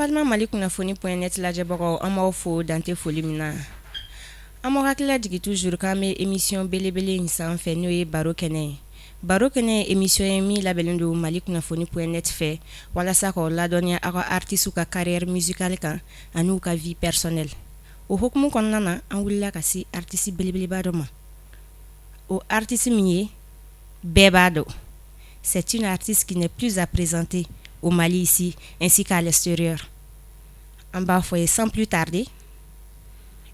An balima Mali kunnafoni point net lajɛbagaw, an b'aw fo dan tɛ foli min na. An b'aw hakili lajigin toujours k'an bɛ émission belebele in sanfɛ, n'o ye baro kɛnɛ ye. Baro kɛnɛ ye émission ye min labɛnnen don Mali kunnafoni point net fɛ walasa k'aw ladɔnniya aw ka artistes ka carrière musicale kan ani u ka vie personnelle. O hukumu kɔnɔna na, an wulila ka se artiste belebeleba dɔ ma. O artiste min ye, bɛɛ b'a dɔn, c'est une artiste qui n'est plus à présenter au Mali ici ainsi qu'à l'extérieur. An b'a fɔ ye, sans plus tarder,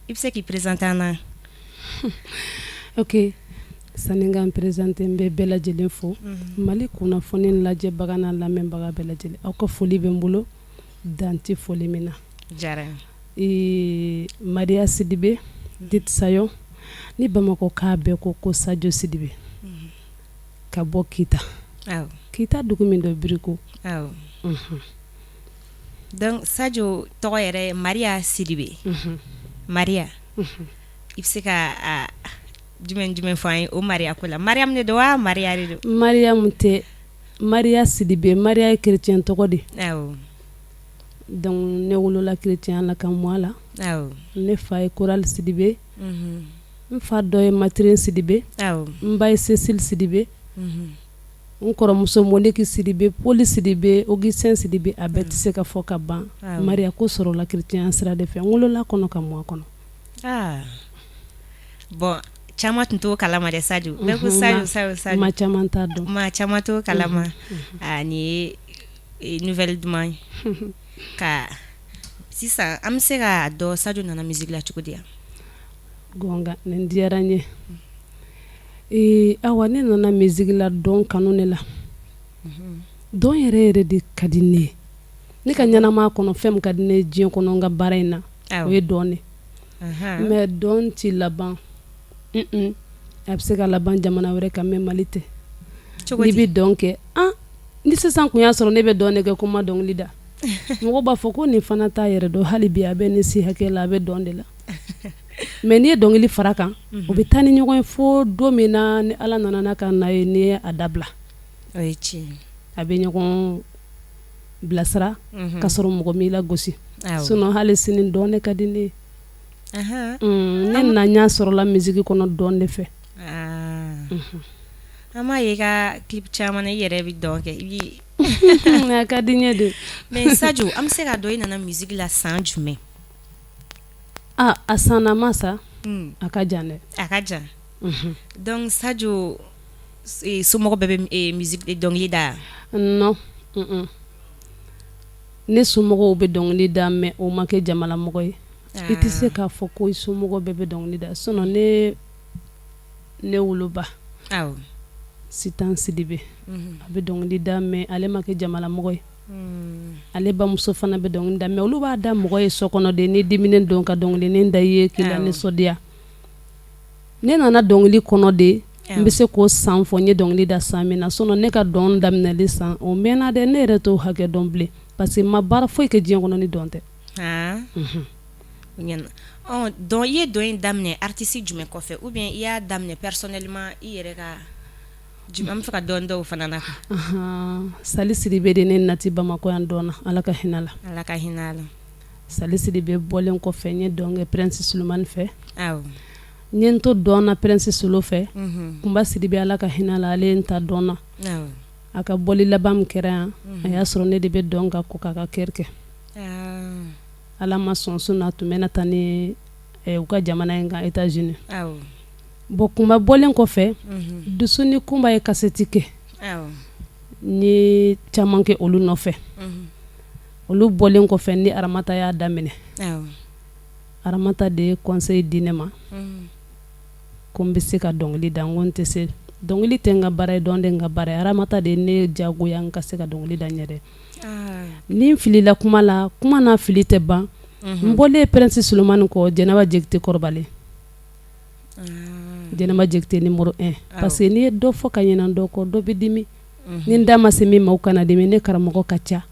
i bɛ se k'i présenter an na? Ok, sani n ka n présenter, n bɛ bɛɛ lajɛlen fo. Mali kunnafoni lajɛbaga n'a lamɛnbaga bɛɛ lajɛlen, aw ka foli bɛ n bolo, dan tɛ foli min na. Diyara n ye. Maria Sidibe dite Sayo, ni Bamakɔ k'a bɛɛ ko ko Sajo Sidibe, ka bɔ Kita. Kita dugu min don Biriko. Awɔ. Donc Sajo tɔgɔ yɛrɛ ye Maria Sidibe. Maria, i bɛ se ka jumɛn jumɛn fɔ an ye o Maria ko la? Mariam de don wa Maria de don? Mariam tɛ, Maria Sidibe. Maria ye chrétien tɔgɔ de. Donc ne wolola chrétien la ka mɔ a la. Ne fa ye Choral Sidibe. N fa dɔ ye Matirin Sidibe. N ba ye Cécile Sidibe. N kɔrɔmuso Monique Sidibe, Paul Sidibe, Augustin Sidibe, a bɛɛ tɛ se ka fɔ ka ban. Maria ko sɔrɔla chrétien sira de fɛ. N wolola kɔnɔ ka mɔ a kɔnɔ. Ah bon, caman tun t'o kalama dɛ Sajo. Bɛɛ ko Sajo, Sajo, Sajo. Maa caman t'a dɔn. Maa caman t'o kalama. Aa, nin ye nouvelle duman ye. Ka sisan an bɛ se k'a dɔn Sajo nana musique la cogo di yan? Gonga, nin diyara n ye. Ee awa, ne nana musique la dɔn kanu de la. Dɔn yɛrɛ yɛrɛ de ka di ne ye. Ne ka ɲɛnamaya kɔnɔ, fɛn min ka di ne ye diɲɛ kɔnɔ, n ka baara in na, o ye dɔn de. Mais dɔn tɛ laban, a bɛ se ka laban jamana wɛrɛ kan, mais Mali tɛ. N'i bɛ dɔn kɛ, ni sisan tun y'a sɔrɔ ne bɛ dɔn de kɛ ko ma dɔnkili da, mɔgɔ b'a fɔ ko nin fana t'a yɛrɛ dɔn, hali bi a bɛ nin si hakɛ la, a bɛ dɔn de la. Mais n'i ye dɔnkili fara kan, o bɛ taa ni ɲɔgɔn ye fo don min na ni Ala nana n'a ka na ye, n'i ye a dabila, a bɛ ɲɔgɔn bilasira ka sɔrɔ mɔgɔ m'i lagosi. Sinon hali sini dɔn de ka di ne ye. Ne na ɲɛ sɔrɔla musique kɔnɔ dɔn de fɛ. An b'a ye i ka clip caman na, i yɛrɛ bɛ dɔn kɛ. A ka di n ye de. Mais Sajo, an bɛ se k'a dɔn i nana musique la san jumɛn? Aa, a sanama sa, a ka jan dɛ. A ka jan. Donc Sajo somɔgɔw bɛɛ bɛ musique dɔnkili da? Non, ne somɔgɔw bɛ dɔnkili da, mais o ma kɛ jamalamɔgɔ ye. I tɛ se k'a fɔ ko i somɔgɔw bɛɛ bɛ dɔnkili da, sinon ne woloba Sitan Sidibe, a bɛ dɔnkili da, mais ale ma kɛ jamalamɔgɔ ye. Ale bamuso fana bɛ dɔnkili da, mais olu b'a da mɔgɔ ye so kɔnɔ de, ni diminen don ka dɔnkilinin da i ye k'i lanisɔndiya. Ne nana dɔnkili kɔnɔ de, n bɛ se k'o san fɔ, n ye dɔnkili da san min na. Sinon ne ka dɔn daminɛli san, o mɛnna dɛ, ne yɛrɛ t'o hakɛ dɔn bilen, parce que n ma baara foyi kɛ diɲɛ kɔnɔ ni dɔn tɛ. Donc i ye dɔn in daminɛ artiste jumɛn kɔfɛ, ou bien i y'a daminɛ personnellement i yɛrɛ ka? An bɛ fɛ ka dɔn dɔw fana na. Sali Sidibe de ne nati Bamakɔ yan dɔn na, Ala ka hinɛ la. Ala ka hinɛ la. Sali Sidibe bɔlen kɔfɛ, n ye dɔn kɛ Prince Souleymane fɛ. N ye n to dɔn na Prince Solo fɛ, Kunba Sidibe, Ala ka hinɛ la, ale ye n ta dɔn na. A ka bɔli laban min kɛra yan, a y'a sɔrɔ ne de bɛ dɔn ka ko k'a ka chœur kɛ. Ala ma sɔn, sinon a tun bɛna taa ni u ka jamana in kan, États-Unis. Bon, Kunba bɔlen kɔfɛ, Dusu ni Kunba ye kasɛti kɛ, n ye caman kɛ olu nɔfɛ. Olu bɔlen kɔfɛ, ni Aramata y'a daminɛ, Aramata de ye conseil di ne ma ko n bɛ se ka dɔnkili da. N ko n tɛ se, dɔnkili tɛ n ka baara ye, dɔn tɛ n ka baara ye. Aramata de ye ne jagoya n ka se ka dɔnkili da n yɛrɛ. Ni n filila kuma la, kuma n'a fili tɛ ban. N bɔlen Prince Souleymane kɔ, Jɛnɛba Jakite kɔrɔbalen, Jɛnɛba Jakite numéro 1, parce que n'i ye dɔ fɔ ka ɲinɛ dɔ kɔ, dɔ bɛ dimi. Ni n da ma se min ma, u kana dimi. Ne karamɔgɔ ka ca,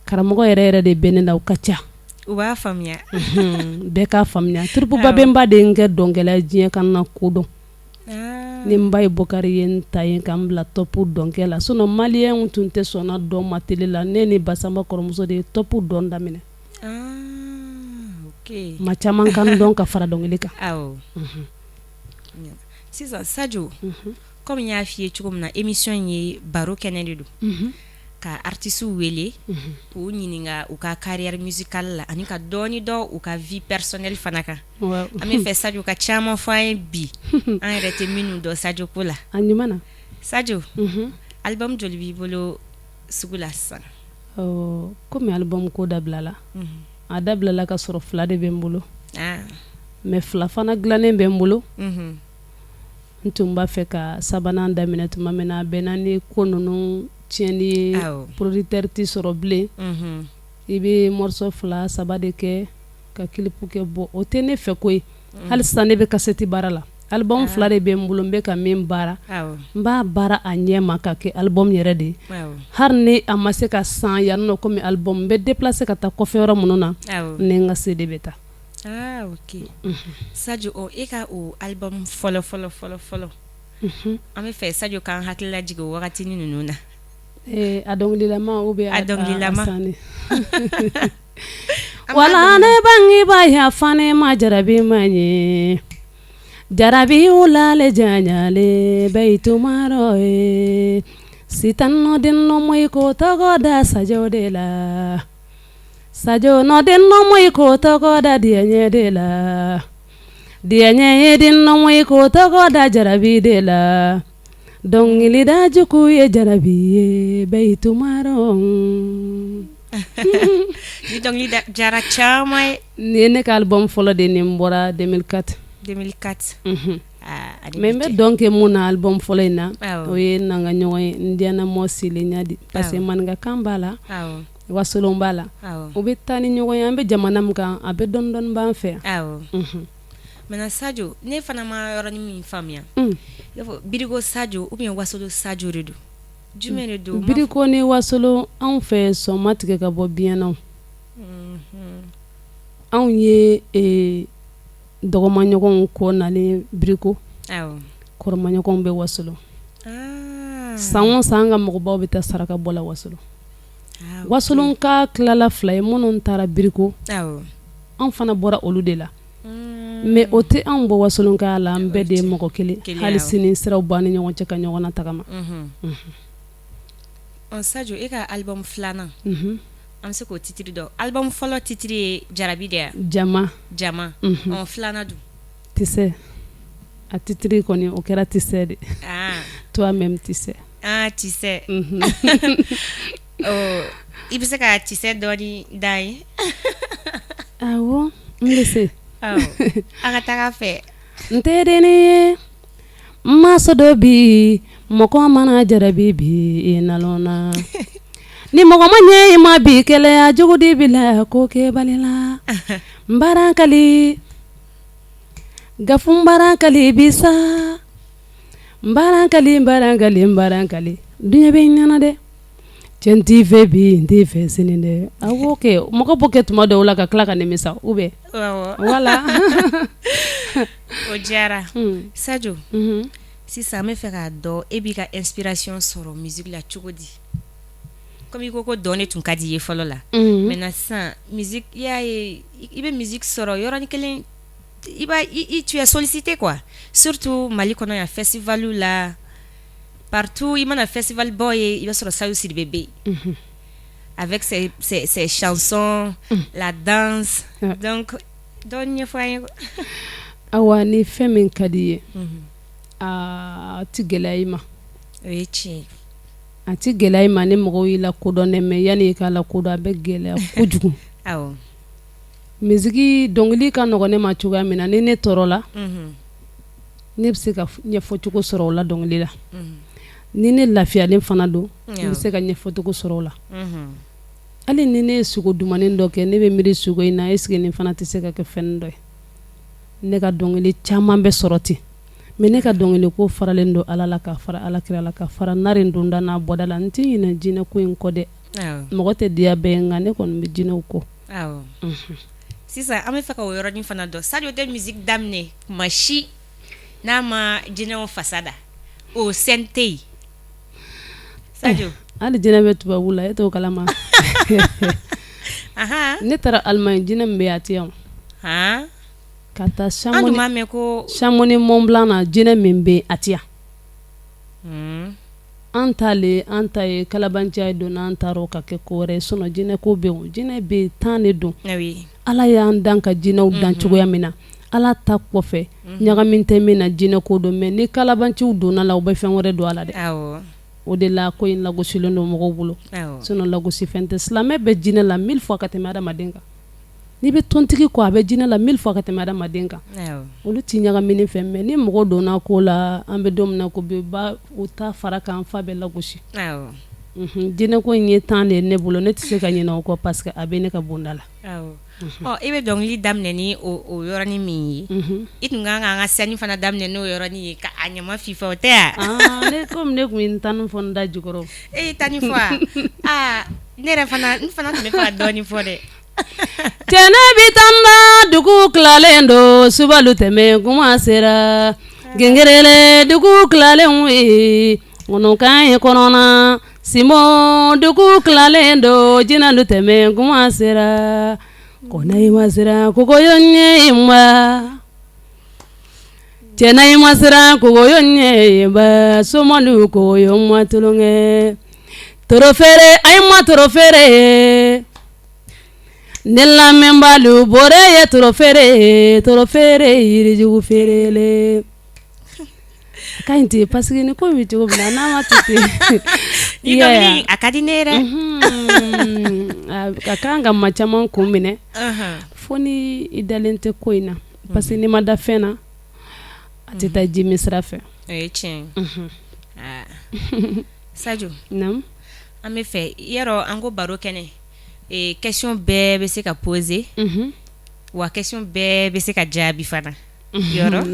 karamɔgɔ yɛrɛ yɛrɛ de bɛ ne la, u ka ca. U b'a faamuya. Bɛɛ k'a faamuya, troupe Babemba de ye n kɛ dɔnkɛla ye diɲɛ ka na ko dɔn. Ni n ba ye Bukari ye n ta yen ka n bila top dɔnkɛ la sinon maliyɛnw tun tɛ sɔnna dɔn ma télé la, ne ni Basanba kɔrɔmuso de ye top dɔn daminɛ. Ah, ok. Maa caman ka n dɔn ka fara dɔnkili kan. Awɔ. Sisan Sajo, comme n y'a f'i ye cogo min na émission in ye baro kɛnɛ de don. Ka artistes wele k'u ɲininka u ka carrière musicale la ani ka dɔɔni dɔn u ka vie personnelle fana kan. An bɛ fɛ Sajo ka caman fɔ an ye bi an yɛrɛ tɛ minnu dɔn Sajo ko la. A ɲuman na. Sajo, album joli b'i bolo sugu la sisan? Ɔ komi album ko dabilala, a dabilala ka sɔrɔ fila de bɛ n bolo, mais fila fana dilannen bɛ n bolo. N tun b'a fɛ ka sabanan daminɛ tuma min na a bɛnna ni ko ninnu tiɲɛni ye, producteur tɛ sɔrɔ bilen, i bɛ morceau fila saba de kɛ ka clip kɛ bon o tɛ ne fɛ ko ye hali sisan ne bɛ cassette baara la album fila de bɛ n bolo n bɛ ka min baara n b'a baara a ɲɛ ma ka kɛ album yɛrɛ de ye hali ni a ma se ka san yan nɔ komi album n bɛ déplacer ka taa kɔfɛ yɔrɔ minnu na ni n ka CD bɛ taa. Ah ok Sajo ɔ e ka o album fɔlɔ fɔlɔ fɔlɔ fɔlɔ an bɛ fɛ Sajo k'an hakili lajigin o wagatinin ninnu na. Ee a dɔnkililama ou bien a dɔnkililama wala ne bangebaa yafa ne ma jarabi ma ye jarabi wulale janyale bɛyitumaro ye sitan den nɔ ko tɔgɔ da Sajo de la Sajo nɔ den nɔ ko tɔgɔ da diɲɛ de la diɲɛ ye den nɔ ko tɔgɔ da jarabi de la dɔnkilida jugu ye jarabi ye bɛyitumaro Ni dɔnkili diyara caman ye. Nin ye ne ka album fɔlɔ de nin bɔra 2004 2004 mais n bɛ dɔn kɛ mun na album fɔlɔ in na o ye n'an ka ɲɔgɔn ye n diyana mɔ selen ɲadi parce que maninkakan b'a la wasolon b'a la o bɛ taa ni ɲɔgɔn ye an bɛ jamana min kan a bɛ dɔɔnin dɔɔnin b'an fɛ yan. Maintenant Sajo ne fana ma yɔrɔnin min faamuya i b'a fɔ Biriko Sajo ou bien Wasolon Sajo de don jumɛn de don? Biriko ni Wasolon anw fɛ sɔn ma tigɛ ka bɔ biɲɛ na anw ye dɔgɔmaɲɔgɔnw kɔ nalen Biriko kɔrɔmaɲɔgɔnw bɛ Wasolon san o san an ka mɔgɔbaw bɛ taa saraka bɔ la Wasolon Wasolon ka tilala fila ye minnu taara Biriko anw fana bɔra olu de la mais o tɛ anw bɔ wasolonkaya la an bɛɛ de ye mɔgɔ kelen hali sini siraw b'an ni ɲɔgɔn cɛ ka ɲɔgɔn na tagama. Sajo e ka album filanan an bɛ se k'o titre dɔn album fɔlɔ titre ye jarabi de ye jama jama filanan dun tu sais a titre kɔni o kɛra tu sais de toi-même tu sais tu sais i bɛ se ka tu sais dɔɔni d'an ye awɔ n bɛ se an ka taga fɛ n terinin ye n ma dɔ bi mɔgɔ mana jarabi bi i nalon na ni mɔgɔ ma ɲɛ i ma bi kɛlɛya jugu de b'i la ko kɛbali la n barankali gafu barankali bi sa n barankali barankali barankali duɲɛ bɛ ɲɛna dɛ cɛ n t'i fɛ bi n t'i fɛ sini dɛ a b'o kɛ mɔgɔ b'o kɛ tuma dɔw la ka tila ka nimisa ou bien voilà o diyara Sajo sisan an bɛ fɛ k'a dɔn e b'i ka inspiration sɔrɔ musique la cogo di comme i ko ko dɔn de tun ka di i ye fɔlɔ la maintenant sisan musique i y'a ye i bɛ musique sɔrɔ yɔrɔnin kelen i b'a i tu es sollicité quoi surtout Mali kɔnɔ yan festival la partout i mana festival baw ye i b'a sɔrɔ Sajo Sidibe bɛ yen avec ses chansons la danse donc dɔɔni ɲɛfɔ an ye. Awa ni fɛn min ka di i ye a tɛ gɛlɛya i ma. O ye tiɲɛ ye. A tɛ gɛlɛya i ma ni mɔgɔw y'i lakodɔn dɛ mais yanni i k'a lakodɔn a bɛ gɛlɛya kojugu. Awɔ. Musique dɔnkili ka nɔgɔn ne ma cogoya min na ni ne tɔɔrɔla, unhun, ne bɛ se ka ɲɛfɔcogo sɔrɔ o la dɔnkili la, unhun, ni ne lafiyalen fana don, n bɛ se ka ɲɛfɔcogo sɔrɔ o la, unhun, hali ni ne ye sogo dumannin dɔ kɛ ne bɛ miiri sogo in na est ce que nin fana tɛ se ka kɛ fɛn dɔ ye ne ka dɔnkili caman bɛ sɔrɔ ten mais ne ka dɔnkili ko faralen don Ala la ka fara Ala kira la ka fara nari donda n'a bɔda la n tɛ ɲinɛ jinɛ ko in kɔ dɛ, awɔ, mɔgɔ tɛ diya bɛɛ ye nka ne kɔni bɛ jinɛw kɔ. Sisan an bɛ fɛ ka o yɔrɔnin fana dɔn Sajo tɛ musique daminɛ tuma si. n'a ma jinɛw fasa da, o scène tɛ yen. Sajo, hali jinɛ bɛ tubabu la, e t'o kalama? Ne taara Allemagne, jinɛ min bɛ yen, a tɛ yan. Ka taa An tun b'a mɛn ko Chamonix Mont Blanc na, jinɛ min bɛ yen, a tɛ yan. An ta le an ta ye kalabanciya ye donna an ta ka kɛ ko wɛrɛ ye, sinon jinɛ ko bɛ yen, jinɛ bɛ yen, tan de don. Ala y'an dan ka jinɛw dan cogoya min na, Ala ta kɔfɛ ɲagami tɛ min na, jinɛ ko don. Mais ni kalabanciw donna la, u bɛ fɛn wɛrɛ don a la dɛ. O de la ko in lagosilen don mɔgɔw bolo, sinon lagosi fɛn tɛ. Silamɛ bɛ jinɛ la mille fois ka tɛmɛ adamaden kan. N'i bɛ tontigi kɔ, a bɛ jinɛ la mille fois ka tɛmɛ adamaden kan. Olu tɛ ɲagamini fɛ. Mais ni mɔgɔ donna ko la, an bɛ don min na ko bi, u ta fara kan fa bɛ lagosi. Jinɛko in ye tan de ye ne bolo, ne tɛ se ka ɲinɛ o kɔ parce que a bɛ ne ka bonda la. Ɔ, i bɛ dɔnkili daminɛ ni o yɔrɔnin min ye, i tun kan k'an ka scène fana daminɛ n'o yɔrɔnin ye ka a ɲama fifa, o tɛ wa? Ne komi ne tun ye n tanin fɔ n da jukɔrɔ. E y'i tanin fɔ wa? Aa, ne yɛrɛ fana, n fana tun bɛ fɛ ka dɔɔnin fɔ dɛ. Cɛnɛ bɛ tanda, dugu tilalen don, subalu tɛmɛ kuma sera, gɛrɛ dugu tilalen ye kɔnɔkan ye kɔnɔna Simon, dugu tilalen don, jinɛlu tɛmɛ kuma sera, kɔnɛ ma siran kogoyo ɲɛ ma, cɛnɛ ma siran kogoyo ɲɛ ba, somalu kogoyo ma tulonkɛ torofeere, a ma torofeere ne lamɛnbaalu bɔrɛ ye torofeere, torofeere yirijugu feerelen ka ɲi ten parce que ni ko bɛ cogo min na, n'a ma to ten. A ka di ne yɛrɛ. A kan ka maa caman kun minɛ fo ni i dalen tɛ ko in na, parce que n'i ma da fɛn na, a tɛ taa ji min sira fɛ. O ye tiɲɛ. Sajo, an bɛ fɛ yɔrɔ an ko baro kɛnɛ, question bɛɛ bɛ se ka poser, wa question bɛɛ bɛ se ka jaabi fana. Yɔrɔ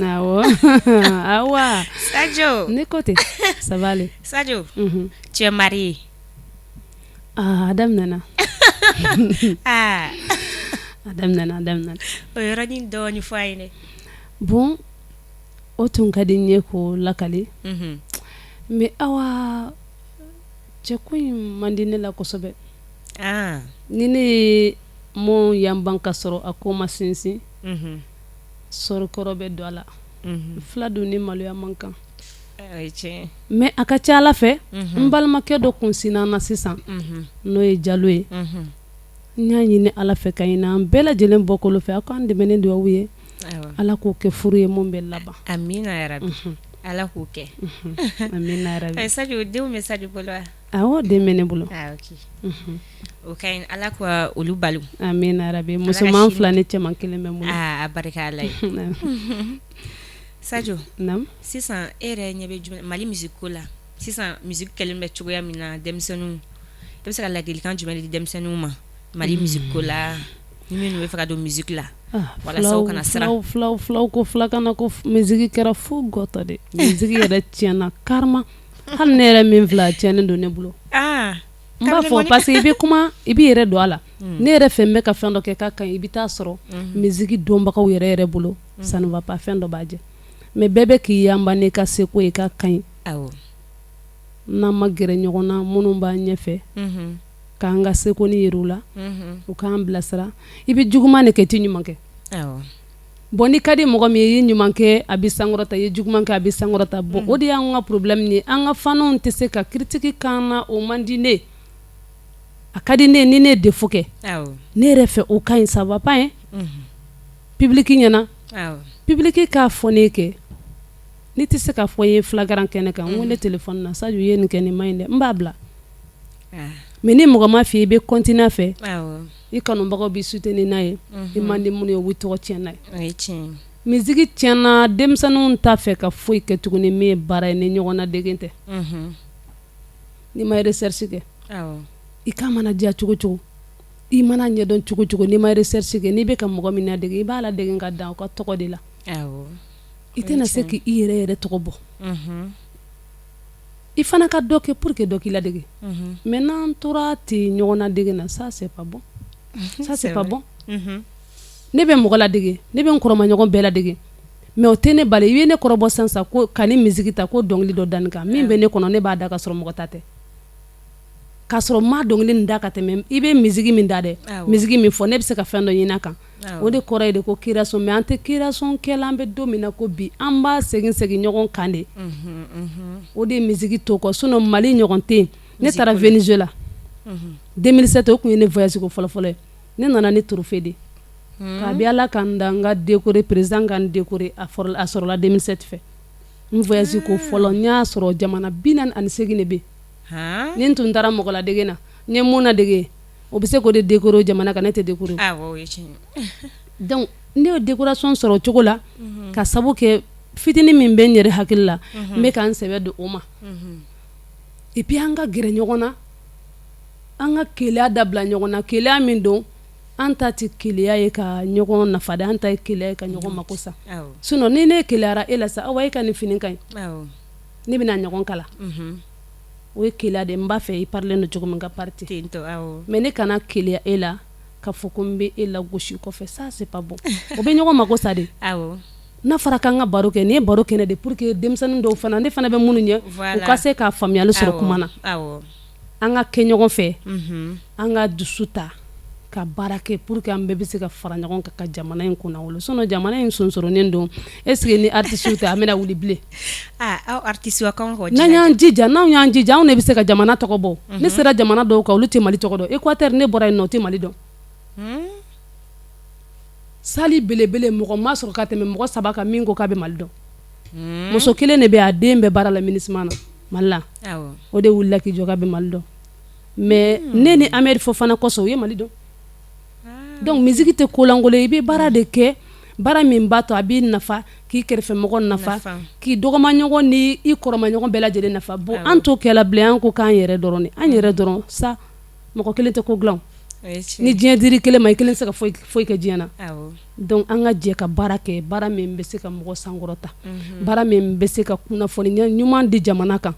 awa. Sajo. Ne ko ten, sabali. Sajo, tu es mariée? Aa, a daminɛna. Aa, a daminɛna, a daminɛna. O yɔrɔnin dɔɔnin fɔ an ye dɛ. Bon, o tun ka di n ye k'o lakale, mais Awa, cɛko in man di ne la kosɛbɛ. Ni ne ye mun yanban ka sɔrɔ a ko ma sinsin, sɔrɔ kɔrɔ bɛ don a la, fila dun ni maloya man kan. Mais a ka ca Ala fɛ, n balimakɛ dɔ kun sinna na sisan, n'o ye Jalo ye. N y'a ɲini Ala fɛ ka ɲini an bɛɛ lajɛlen bɔkolo fɛ, aw k'an dɛmɛ ni dugawu ye, Ala k'o kɛ furu ye mun bɛ laban. Amina yarabi, Ala k'o kɛ. Amina yarabi. Sajo, denw bɛ Sajo bolo wa? Awɔ, den bɛ ne bolo. O ka ɲi, Ala ka olu balo. Amina yarabi, musoman 2 ni cɛman 1 bɛ n bolo. Aa, a barika Ala ye. Sajo, naamu, sisan e yɛrɛ ɲɛ bɛ jumɛn Mali musique ko la sisan? Musique kɛlen bɛ cogoya min na, denmisɛnninw, i bɛ se ka ladilikan jumɛn di denmisɛnninw ma Mali musique ko la, ni minnu bɛ fɛ ka don musique la, walasa u kana siran? Fulaw fulaw ko fulakan na ko musique kɛra fu gɔtɔ de. Musique yɛrɛ tiɲɛna carrément. Hali ne yɛrɛ min filɛ, a tiɲɛnen don ne bolo. N b'a fɔ parce que i bɛ kuma, i b'i yɛrɛ don a la. Ne yɛrɛ fɛ, n bɛ ka fɛn dɔ kɛ k'a ka ɲi, i bɛ taa sɔrɔ musique dɔnbagaw yɛrɛ yɛrɛ bolo, ça ne va pas, fɛn dɔ b'a jɛ. Mais bɛɛ bɛ k'i yanba n'i ka seko ye k'a ka ɲi. N'an ma gɛrɛ ɲɔgɔn na, minnu b'an ɲɛfɛ, k'an ka seko ni yir'u la, u k'an bilasira. I bɛ juguman de kɛ, i tɛ ɲuman kɛ. Bon, n'i ka di mɔgɔ min ye, i ye ɲuman kɛ, a bɛ sankɔrɔta, i ye juguman kɛ, a bɛ sankɔrɔta. Bon, o de y'an ka problème ye. An ka fanw tɛ se ka critique k'an na, o man di ne. A ka di ne ni ne ye défaut kɛ, ne yɛrɛ fɛ, o ka ɲi, ça va pas hein, public ɲɛna, public k'a fɔ ne kɛ. N'i tɛ se k'a fɔ n ye flagrant kɛnɛ kan, n wele téléphone na: Sajo, i ye nin kɛ, nin man ɲi dɛ, n b'a bila. Mais ni mɔgɔ ma f'i ye, i bɛ continuer a fɛ. I kanubagaw b'i soutenir n'a ye, i man di minnu ye, u bɛ tɔgɔ tiɲɛ n'a ye. Musique tiɲɛna, denmisɛnninw t'a fɛ ka foyi kɛ tuguni min ye baara ye ni ɲɔgɔn na dege tɛ. N'i ma recherche kɛ, i ka mana diya cogo cogo, i mana ɲɛdɔn cogo cogo, n'i ma recherche kɛ, n'i bɛ ka mɔgɔ min ladege, i b'a ladege ka dan o ka tɔgɔ de la. I tɛna se k' i yɛrɛ yɛrɛ tɔgɔ bɔ. I fana ka dɔ kɛ pour que dɔ k'i ladege. Mais n'an tora ten ɲɔgɔn ladege na, ça c'est pas bon, ça c'est pas bon. Ne bɛ mɔgɔ ladege, ne bɛ n kɔrɔmaɲɔgɔn bɛɛ ladege. Mais o tɛ ne bali, i bɛ ne kɔrɔbɔ sisan sisan ko ka ni musique ta ko dɔnkili dɔ da kan, min bɛ ne kɔnɔ ne b'a da ka sɔrɔ mɔgɔ ta tɛ, k'a sɔrɔ n ma dɔnkili nin da ka tɛmɛ. I bɛ musique min da dɛ, musique min fɔ, ne bɛ se ka fɛn dɔ ɲini a kan. O de kɔrɔ ye de ko création. Mais an tɛ création kɛla. An bɛ don min na ko bi, an b'a segin segin ɲɔgɔn kan de. O de ye musique to kɔ. Sinon Mali ɲɔgɔn tɛ yen. Ne taara Venezuela 2007, o tun ye ne voyage ko fɔlɔfɔlɔ ye. Ne nana ni trophée de. Kabi Ala ka n da, n ka décorer, président ka n décorer, a sɔrɔla 2007 fɛ. N voyage ko fɔlɔ, n y'a sɔrɔ jamana 48 de bɛ. Ni n tun taara mɔgɔ ladege na, n ye mun ladege, o bɛ se k'o de décorer jamana kan, ne tɛ décorer. Donc ne ye décoration sɔrɔ o cogo la, ka sabu kɛ fitinin min bɛ n yɛrɛ hakili la, n bɛ ka n sɛbɛ don o ma. Et puis an ka gɛrɛ ɲɔgɔn na, an ka keleya dabila ɲɔgɔn na. Keleya min don, an ta tɛ keleya ye ka ɲɔgɔn nafa dɛ, an ta ye keleya ye ka ɲɔgɔn mako sa. Sinon ni ne keleyara e la sa, awa, e ka nin fini ka ɲi, ne bɛna ɲɔgɔn kala, o ye keleya de. N b'a fɛ i parilen don cogo min ka pari ten, mais ne kana keleya e la ka fɔ ko n bɛ e lagosi kɔfɛ, ça c'est pas bon. O bɛ ɲɔgɔn mako sa de. N'a fɔra k'an ka baro kɛ, nin ye baro kɛnɛ de pour que denmisɛnnin dɔw fana, ne fana bɛ minnu ɲɛ, u ka se ka faamuyali sɔrɔ kuma na. An ka kɛ ɲɔgɔn fɛ, an ka dusu ta ka baara kɛ pour que an bɛɛ bɛ se ka fara ɲɔgɔn kan ka jamana in kunnawolo. Sinon jamana in sonsoronnen don. Est ce que ni artistes tɛ, an bɛna wuli bilen? Aw artistes kan. N'an y'an jija, n'anw y'an jija, anw de bɛ se ka jamana tɔgɔ bɔ. Ne sera jamana dɔw kan, olu tɛ Mali tɔgɔ dɔn. Équateur, ne bɔra yen nɔ, o tɛ Mali dɔn. Salle belebele, mɔgɔ ma sɔrɔ ka tɛmɛ mɔgɔ saba kan min ko k'a bɛ Mali dɔn. Muso kelen de bɛ, a den bɛ baara la MINUSMA na Mali la, o de wulila k'i jɔ k'a bɛ Mali dɔn. Mais ne ni Ahmed Fofana kɔsɔn, u ye Mali dɔn. Donc musique tɛ kolankolon ye. I bɛ baara de kɛ, baara min b'a to a b'i nafa, k'i kɛrɛfɛmɔgɔ nafa, k'i dɔgɔmaɲɔgɔn ni i kɔrɔmaɲɔgɔn bɛɛ lajɛlen nafa. Bon, an t'o kɛla bilen, an ko k'an yɛrɛ dɔrɔn de, an yɛrɛ dɔrɔn sa. Mɔgɔ kelen tɛ ko dilan. Ni diɲɛ dira kelen ma, i kelen tɛ se ka foyi kɛ diɲɛ na. Donc an ka jɛ ka baara kɛ, baara min bɛ se ka mɔgɔ sankɔrɔta, baara min bɛ se ka kunnafoni ɲuman di jamana kan.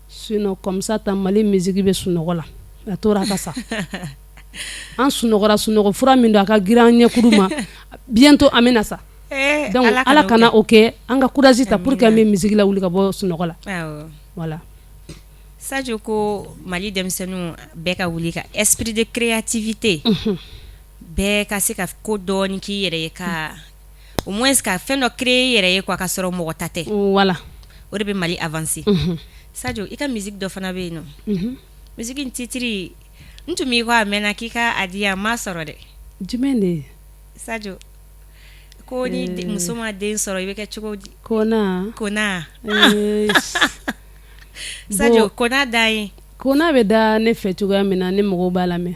Sinon comme ça tan, Mali musique bɛ sunɔgɔ la, a tora a ka sa. An sunɔgɔra, sunɔgɔ fura min don, a ka girin an ɲɛkuru ma, bientôt an bɛna sa. Donc Ala kana o kɛ. An ka courage ta pour que an bɛ musique lawuli ka bɔ sunɔgɔ la. Voilà. Sadio ko Mali denmisɛnninw bɛɛ ka wuli ka esprit de créativité, bɛɛ ka se ka ko dɔɔni k'i yɛrɛ ye, ka au moins ka fɛn dɔ créer i yɛrɛ ye quoi, ka sɔrɔ mɔgɔ ta tɛ. Voilà. O de bɛ Mali avancer. Sadio, i ka musique dɔ fana bɛ yen nɔ, musique in titre, n tun b'i kɔ a mɛnna k'i ka a di yan, n m'a sɔrɔ dɛ. Jumɛn de ye? Sadio ko ni muso ma den sɔrɔ, i bɛ kɛ cogo di? Kona. Kona. Sadio, kona da ye. Kona bɛ da ne fɛ cogoya min na, ni mɔgɔw b'a lamɛn,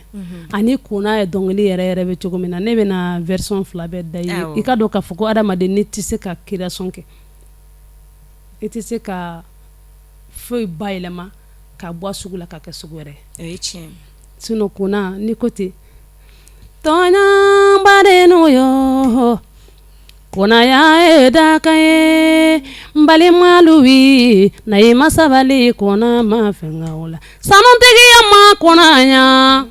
ani kona ye dɔnkili yɛrɛ yɛrɛ bɛ cogo min na, ne bɛna version fila bɛɛ da i ye. I ka dɔn k'a fɔ ko adamaden, ne tɛ se ka création kɛ, i tɛ se ka foyi bayɛlɛma ka bɔ a sugu la ka kɛ sugu wɛrɛ. O ye tiɲɛ. Sinon kona, ni ko ten, tɔɲɔ badenw yo, konaya ye dakan ye, n balimalu wi na i ma sabali, kona ma fɛn o la, sanutigiya ma konaya,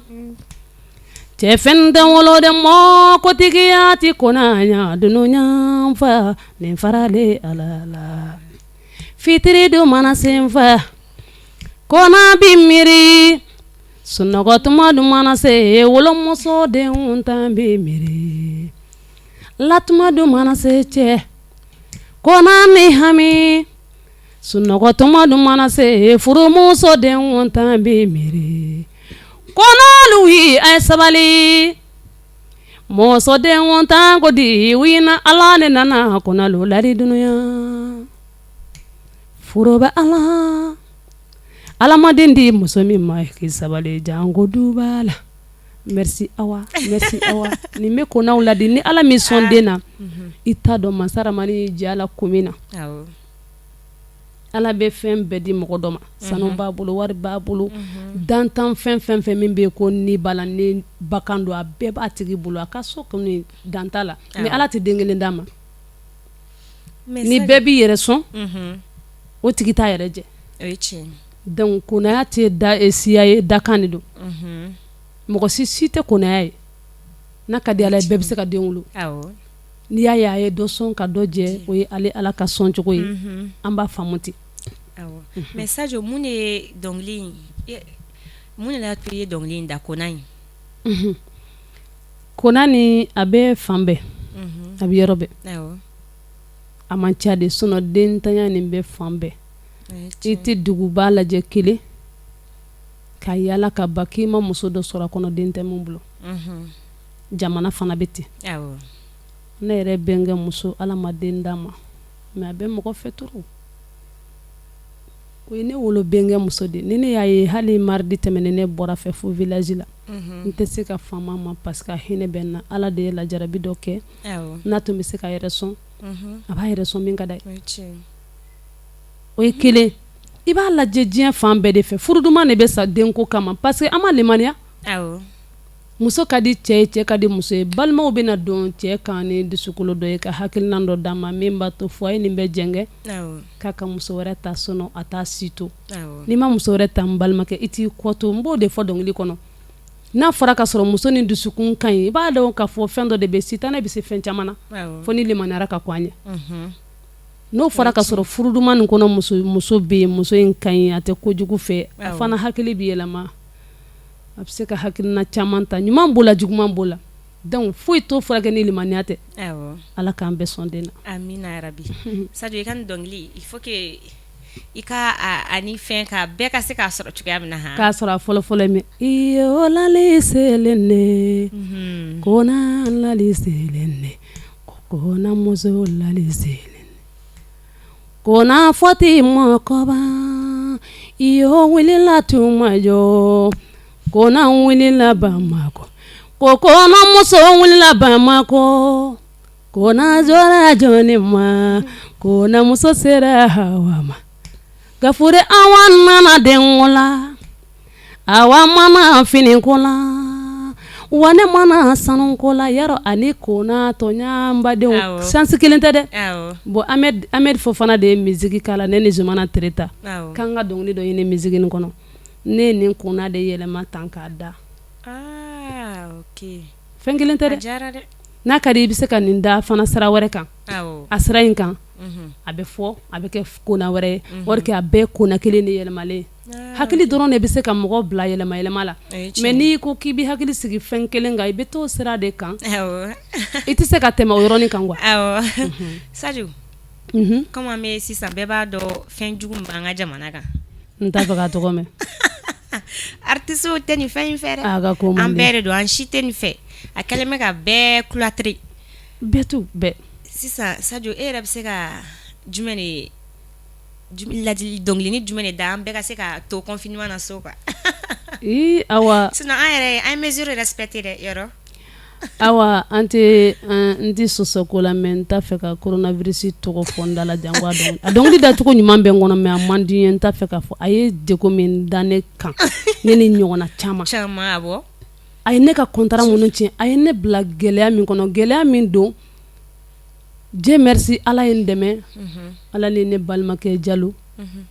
cɛ fɛn tɛ wolo de mɔ, kotigiya ti konaya, dunuya fa nin faralen Ala la, fitiri dun mana senfa, kona bi miiri, sunɔgɔ tuma dun mana se, wolomuso denw tan bi miiri, latuma dun mana se, cɛ kona ni hami, sunɔgɔ tuma dun mana se, furumuso denw tan bi miiri, kɔnɔlu a ye sabali, muso denw tan ko di wina, Ala ne nana kɔnɔlu ladi dunuya, furu bɛ Ala, Ala ma den di muso min ma, k'i sabali janko duba la. Merci Awa, merci Awa. Nin bɛ konaw ladi. Ni Ala min sɔn den na, i t'a dɔn masa Ramani ja la ko min na. Ala bɛ fɛn bɛɛ di mɔgɔ dɔ ma, sanu b'a bolo, wari b'a bolo, dantan fɛn fɛn fɛn min bɛ yen ko ni b'a la, ni bakan don, a bɛɛ b'a tigi bolo, a ka so kɔni dan t'a la, mais Ala tɛ den kelen d'a ma. Ni bɛɛ b'i yɛrɛ sɔn, o tigi t'a yɛrɛ jɛ. Donc konaya tɛ da siya ye, dakan de don. Mɔgɔ si si tɛ konaya ye. N'a ka di Ala ye, bɛɛ bɛ se ka den wolo. N'i y'a ye a ye dɔ sɔn ka dɔ jɛ, o ye ale Ala ka sɔn cogo ye, an b'a faamu ten. Awɔ, mais Sajo mun de ye dɔnkili in mun de y'a to i ye dɔnkili in da Kona in? Unhun, Kona nin a bɛ fan bɛɛ, a bɛ yɔrɔ bɛɛ, awɔ, a man ca de sinon dentanya nin bɛ fan bɛɛ, i tɛ duguba lajɛ kelen ka yala ka ban k'i ma muso dɔ sɔrɔ a kɔnɔ den tɛ min bolo, unhun, jamana fana bɛ ten, awɔ, ne yɛrɛ bɛnkɛ muso Ala ma den d'a ma mais a bɛ mɔgɔ fɛ trop o ye ne wolo bɛnkɛ muso de ni ne y'a ye hali mardi tɛmɛnen ne bɔra fɛ fo village la n tɛ se ka fama ma parce que a hinɛ bɛ n na Ala de ye lajarabi dɔ kɛ n'a tun bɛ se ka yɛrɛ sɔn a b'a yɛrɛ sɔn min ka d'a ye o ye kelen i b'a lajɛ diɲɛ fan bɛɛ de fɛ furu duman de bɛ sa denko kama parce que an ma limaniya muso ka di cɛ ye cɛ ka di muso ye balimaw bɛna don cɛ kan ni dusukolo dɔ ye ka hakilina dɔ d'a ma min b'a to foyer nin bɛ jɛngɛ k'a ka muso wɛrɛ ta sinon a t'a si to n'i ma muso wɛrɛ ta n balimakɛ i t'i kɔ to n b'o de fɔ dɔnkili kɔnɔ n'a fɔra ka sɔrɔ muso ni dusukun ka ɲi i b'a dɔn k'a fɔ fɛn dɔ de bɛ sitanɛ bɛ se fɛn caman na fo n'i limaniyara ka kɔn a ɲɛ n'o fɔra ka sɔrɔ furu duman nin kɔnɔ muso bɛ yen muso in ka ɲi a tɛ kojugu fɛ a fana hakili bɛ yɛlɛma a bɛ se ka hakilina caman ta ɲuman b'o la juguman b'o la donc foyi t'o furakɛ ni limaniya tɛ Ala k'an bɛɛ sɔn den na amina yarabi Sajo i ka nin dɔnkili il faut que i ka ani fɛn ka bɛɛ ka se k'a sɔrɔ cogoya min na k'a sɔrɔ a fɔlɔ fɔlɔ min iyo lali selene kona lali selene kona muso lali selene Kona Fatima kɔba iyo wulila tuma jɔ kona wulila Bamakɔ ko kona muso wulila Bamakɔ kona jɔra jɔni ma kona muso sera Hawa ma Gafure Awa nana denko la Awa ma na finiko la wa ne ma na sanuko la yarɔ ani kona tɔɲa badenw sens kelen tɛ dɛ bon Ahmed Fofana de ye musique k'a la ne ni Zumana Tereta k'an ka dɔnkili dɔ ɲini musique nin kɔnɔ ne ye nin kona de yɛlɛma tan k'a da fɛn kelen tɛ dɛ n'a ka di i bɛ se ka nin da fana sira wɛrɛ kan a sira in kan a bɛ fɔ a bɛ kɛ kona wɛrɛ ye or que a bɛɛ kona kelen de yɛlɛmalen hakili dɔrɔn de bɛ se ka mɔgɔ bila yɛlɛma yɛlɛma la mais n'i ko k'i bɛ hakili sigi fɛn kelen kan i bɛ t'o sira de kan i tɛ se ka tɛmɛ o yɔrɔnin kan quoi. Sajo comme an bɛ sisan bɛɛ b'a dɔn fɛn jugu min b'an ka jamana kan n t'a fɛ k'a tɔgɔ mɛn artistes tɛ nin fɛn in fɛ dɛ an bɛɛ de don an si tɛ nin fɛ a kɛlen bɛ ka bɛɛ cloîtrer bɛɛ to bɛɛ sisan Sajo e yɛrɛ bɛ se ka jumɛn de ladi dɔnkilinin jumɛn de da an bɛɛ ka se ka to confinement na so quoi ee Awa sinon an yɛrɛ an ye mesure respecter dɛ yɔrɔ Awa an tɛ n tɛ sɔsɔ ko la mais n t'a fɛ ka coronavirus tɔgɔ fɔ n da la janko a dɔnkili a dɔnkili dacogo ɲuman bɛ n kɔnɔ mais a man di n ye n t'a fɛ k'a fɔ a ye degun min da ne kan ne ni ɲɔgɔnna caman caman awɔ a ye ne ka contrat minnu tiɲɛ a ye ne bila gɛlɛya min kɔnɔ gɛlɛya min don Dieu merci Ala ye n dɛmɛ Ala ni ne balimakɛ Jalo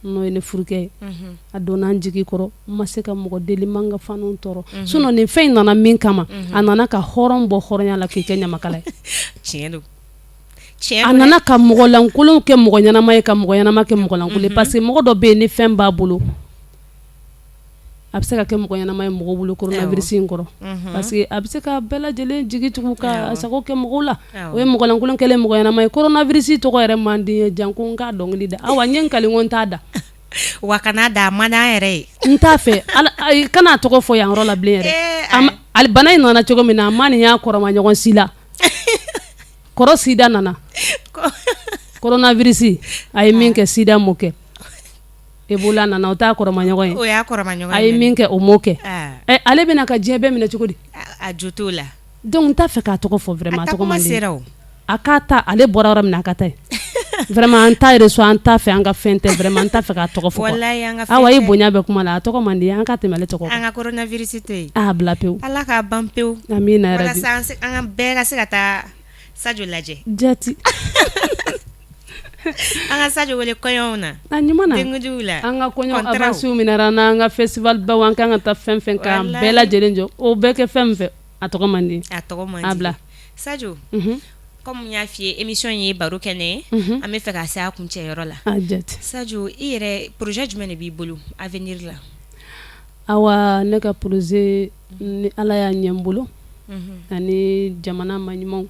n'o ye ne furukɛ ye a donna n jigi kɔrɔ n ma se ka mɔgɔ deli n ma n ka fanw tɔɔrɔ sinon nin fɛn in nana min kama a nana ka hɔrɔn bɔ hɔrɔnya la k'i kɛ ɲamakala ye tiɲɛ don a nana ka mɔgɔlankolon kɛ mɔgɔ ɲɛnama ye ka mɔgɔ ɲɛnama kɛ mɔgɔlankolon ye parce que mɔgɔ dɔ bɛ yen ni fɛn b'a bolo a bɛ se ka kɛ mɔgɔ ɲɛnama ye mɔgɔ bolo coronavirus in kɔrɔ parce que a bɛ se ka bɛɛ lajɛlen jigi tugu ka sago kɛ mɔgɔw la o ye mɔgɔlankolon kɛlen mɔgɔ ɲɛnama ye coronavirus tɔgɔ yɛrɛ man di n ye janko n k'a dɔnkili da Awa n ye n kali ko n t'a da wa kana da a man d'an yɛrɛ ye n t'a fɛ kan'a tɔgɔ fɔ yan yɔrɔ la bilen yɛrɛ bana in nana cogo min na a ma nin y'a kɔrɔma ɲɔgɔn si la kɔrɔ sida nana coronavirus a ye min kɛ sida m'o kɛ Ebola nana o t'a kɔrɔmaɲɔgɔn ye, o y'a kɔrɔmaɲɔgɔn ye, a ye min kɛ o m'o kɛ, ɛ ale bɛna ka diɲɛ bɛɛ minɛ cogo di, a jo t'o la, donc n t'a fɛ k'a tɔgɔ fɔ vraiment a tɔgɔ man di n ye, a taa kuma sera o, a k'a ta ale bɔra yɔrɔ min na a ka taa yen vraiment an t'a reçoit an t'a fɛ an ka fɛn tɛ vraiment n t'a fɛ k'a tɔgɔ fɔ quoi, walahi an ka fɛn tɛ, Awa i bonya bɛ kuma la a tɔgɔ man di n ye an ka tɛmɛ ale tɔgɔ kan, an ka coronavirus to yen, a bila pewu, Ala k'a ban pewu, amina yarabi, walasa an bɛɛ ka se ka taa Sajo lajɛ, jaati An ka Sajo wele kɔɲɔw na, a ɲuman na, denkundiw la, an ka kɔɲɔ avance minɛra an na an ka festival baw an kan ka taa fɛn fɛn k'an bɛɛ lajɛlen jɔ o bɛɛ kɛ fɛn min fɛ a tɔgɔ man di a tɔgɔ man di a bila Sajo Comme n y'a f'i ye, émission ye baro kɛnɛ ye, an bɛ fɛ ka se a kuncɛyɔrɔ la. Sajo, i yɛrɛ, projet jumɛn de b'i bolo avenir la? Awa, ne ka projet, ni Ala y'a ɲɛ n bolo ani jamana ma ɲumanw,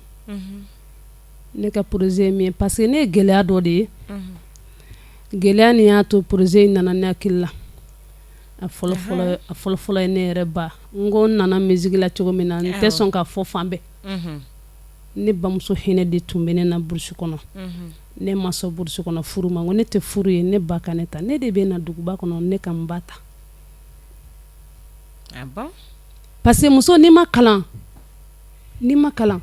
ne ka projet min ye, parce que ne ye gɛlɛya dɔ de ye, gɛlɛya nin y'a to projet in nana ne hakili la. A fɔlɔfɔlɔ ye ne yɛrɛ ba. N ko n nana musique la cogo min na, n tɛ sɔn ka fɔ fan bɛɛ. Ne bamuso hinɛ de tun bɛ ne na brousse kɔnɔ. Ne ma sɔn brousse kɔnɔ furu ma. Ko ne tɛ furu ye, ne ba ka ne ta, ne de bɛ na duguba kɔnɔ, ne ka n ba ta. Parce que muso, n'i ma kalan, n'i ma kalan,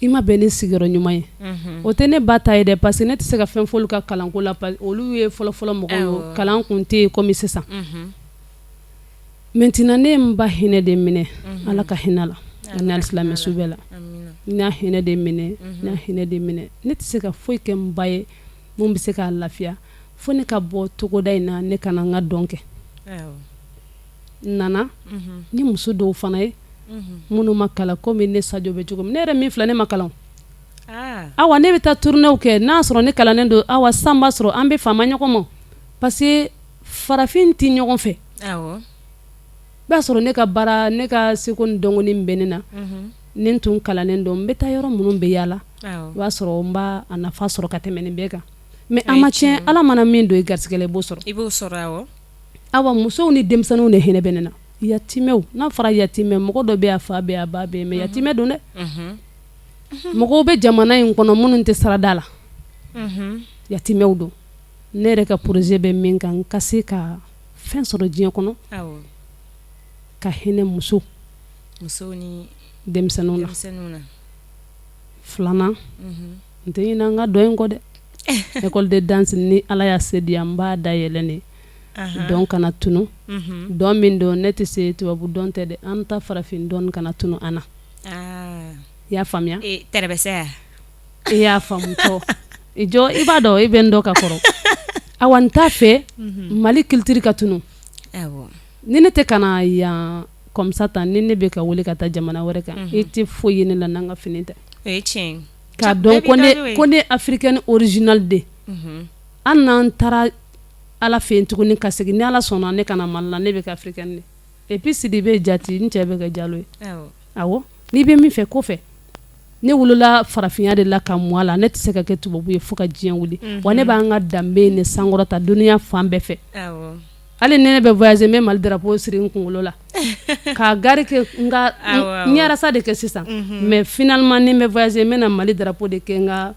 i ma bɛn ni sigiyɔrɔ ɲuman ye. O tɛ ne ba ta ye dɛ, parce que ne tɛ se ka fɛn fɔ olu ka kalanko la. Olu ye fɔlɔfɔlɔ mɔgɔw, kalan tun tɛ yen comme sisan. Maintenant, ne ye n ba hinɛ de minɛ, Ala ka hinɛ la ani alisilamɛ su bɛɛ la. N y'a hinɛ de minɛ, n y'a hinɛ de minɛ. Ne tɛ se ka foyi kɛ n ba ye mun bɛ se k'a lafiya, fo ne ka bɔ togoda in na, ne ka na n ka dɔn kɛ. N nana ni muso dɔw fana ye minnu ma kalan komi ne Sajo bɛ cogo min. Ne yɛrɛ min filɛ, ne ma kalan. Awa, ne bɛ taa tournéew kɛ. N'a sɔrɔ ne kalannen don, awa, san b'a sɔrɔ an bɛ faama ɲɔgɔn ma, parce que farafin tɛ ɲɔgɔn fɛ. I b'a sɔrɔ ne ka baara, ne ka seko ni dɔnko min bɛ ne na, ni n tun kalannen don, n bɛ taa yɔrɔ minnu bɛ yaala, i b'a sɔrɔ n b'a nafa sɔrɔ ka tɛmɛ nin bɛɛ kan. Mais a ma tiɲɛ, Ala mana min don i garisɛgɛ la, i b'o sɔrɔ. I b'o sɔrɔ. Awa, musow ni denmisɛnninw de hinɛ bɛ ne na. Yatimɛw, n'a fɔra yatimɛ, mɔgɔ dɔ bɛ a fa bɛ, a ba bɛ, mais yatimɛ don dɛ. Mɔgɔw bɛ jamana in kɔnɔ minnu tɛ sarada la, yatimɛw don. Ne yɛrɛ ka projet bɛ min kan, ka se ka fɛn sɔrɔ diɲɛ kɔnɔ, ka hinɛ muso ni denmisɛnninw na. Filanan, n tɛ ɲinɛ n ka dɔn in kɔ dɛ. École de danse, ni Ala y'a se di, n b'a dayɛlɛ ne dɔn kana tunu. Dɔn min don, ne tɛ se tubabu dɔn tɛ dɛ, an ta farafin dɔn kana tunu an na. I y'a faamuya? E y'a faamu i jɔ, i b'a dɔn, i bɛ n dɔn ka kɔrɔ. Awa, n t'a fɛ Mali culture ka tunu. Ni ne tɛ ka na yan comme ça tan, ni ne bɛ ka wele ka taa jamana wɛrɛ kan, i tɛ foyi ye ne la n'an ka fini tɛ. K'a dɔn ko ne africaine originale de. An n'an taara Ala fɛ yen tuguni ka segin, ni Ala sɔnna, ne ka na Mali la, ne bɛ kɛ africaine de. Et puis Sidibe jati, n cɛ bɛ kɛ Jalo ye. Awɔ, n'i bɛ min fɛ ko fɛ, ne wolola farafinya de la ka mɔ a la. Ne tɛ se ka kɛ tubabu ye fo ka diɲɛ wuli. Wa ne b'an ka danbe ni sankɔrɔta dunya fan bɛɛ fɛ. Hali ni ne bɛ voyager, n bɛ Mali drapeau siri n kunkolo la k'a gari kɛ n ka n yarasa de kɛ sisan. Mais finalement, ni n bɛ voyager, n bɛna Mali drapeau de kɛ n ka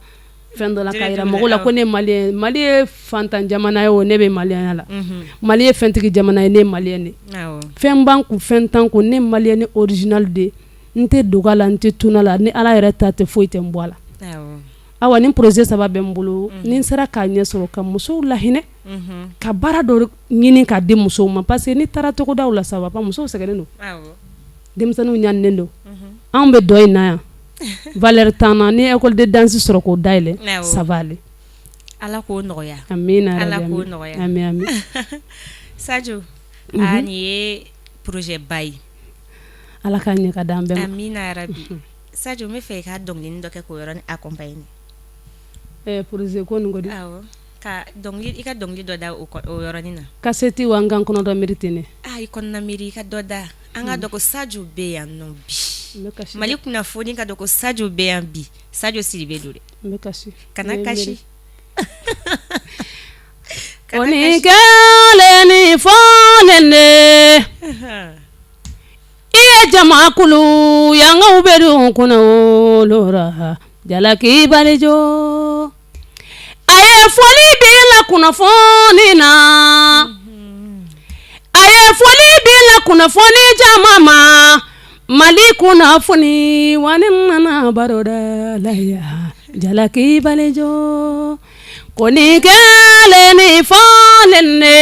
fɛn dɔ la k'a jira mɔgɔw la ko ne malien. Mali ye fantan jamana ye o, ne bɛ malienya la. Mali ye fɛntigi jamana ye, ne ye malien de. Fɛn b'an kun, fɛn t'an kun, ne malien original de. N tɛ dogo a la, n tɛ tunu a la. Ni Ala yɛrɛ ta tɛ, foyi tɛ n bɔ a la. Awa, ni projet saba bɛ n bolo, ni n sera k'a ɲɛ sɔrɔ, ka musow lahinɛ, ka baara dɔ ɲini k'a di musow ma, parce que n'i taara togodaw la, ça va pas, musow sɛgɛnnen don, denmisɛnninw ɲaninen don. Anw bɛ dɔ in na yan, valeur t'an na. Ni école de danse sɔrɔ k'o dayɛlɛ, ça va aller. Ala k'o nɔgɔya. Amina. Ala k'o nɔgɔya. Ami ami. Sajo, aa, nin ye projet ba ye. Ala k'a ɲɛ ka d'an bɛɛ ma. Amina yarabi. Sajo, n bɛ fɛ i ka dɔnkilinin dɔ kɛ k'o yɔrɔnin accompagner. Projet ko nin ko di? Awɔ, ka dɔnkili, i ka dɔnkili dɔ da o yɔrɔnin na. Kasɛti wa n ka n kɔnɔ dɔ miiri ten ne. Ah, i kɔnɔna miiri, i ka dɔ da. An ka dɔn ko Sajo bɛ yan nɔ bi. Mali kunnafoni ka dɔn ko Sajo bɛ yan bi. Sajo Sidibe don dɛ. N bɛ kasi. Kana kasi. Ko ni kɛlen ni fɔlen de, i ye jamakulu yankaw bɛ don kunnawolo ra, jalaki balijo, a ye foli bila kunnafoni na, a ye foli bila kunnafoni jama ma. Mali kunnafoni wa ne nana baroda la yan, jalaki balijo, ko ni kɛlen ni fɔlen de,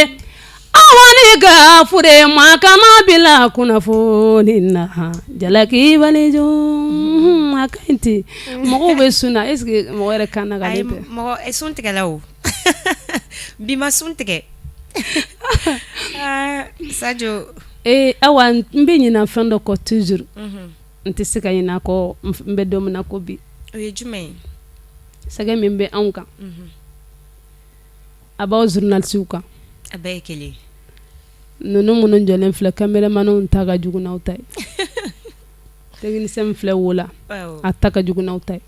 awa, ni gafure ma kana bila kunnafoni na, jalaki balijo. A ka ɲi ten, mɔgɔw bɛ sun na, est ce que mɔgɔ yɛrɛ kan na ka ne tɛ? Mɔgɔ sun tigɛla o, bi ma sun tigɛ, Sajo. Ee awa, n bɛ ɲinɛ fɛn dɔ kɔ toujours, n tɛ se ka ɲinɛ a kɔ, n bɛ don min na ko bi. O ye jumɛn ye? Sɛgɛn min bɛ anw kan, a b'aw journalistew kan. A bɛɛ ye kelen. Ninnu minnu jɔlen filɛ, caméramanw ta ka jugu n'aw ta ye. Technicien min filɛ wo la, a ta ka jugu n'aw ta ye.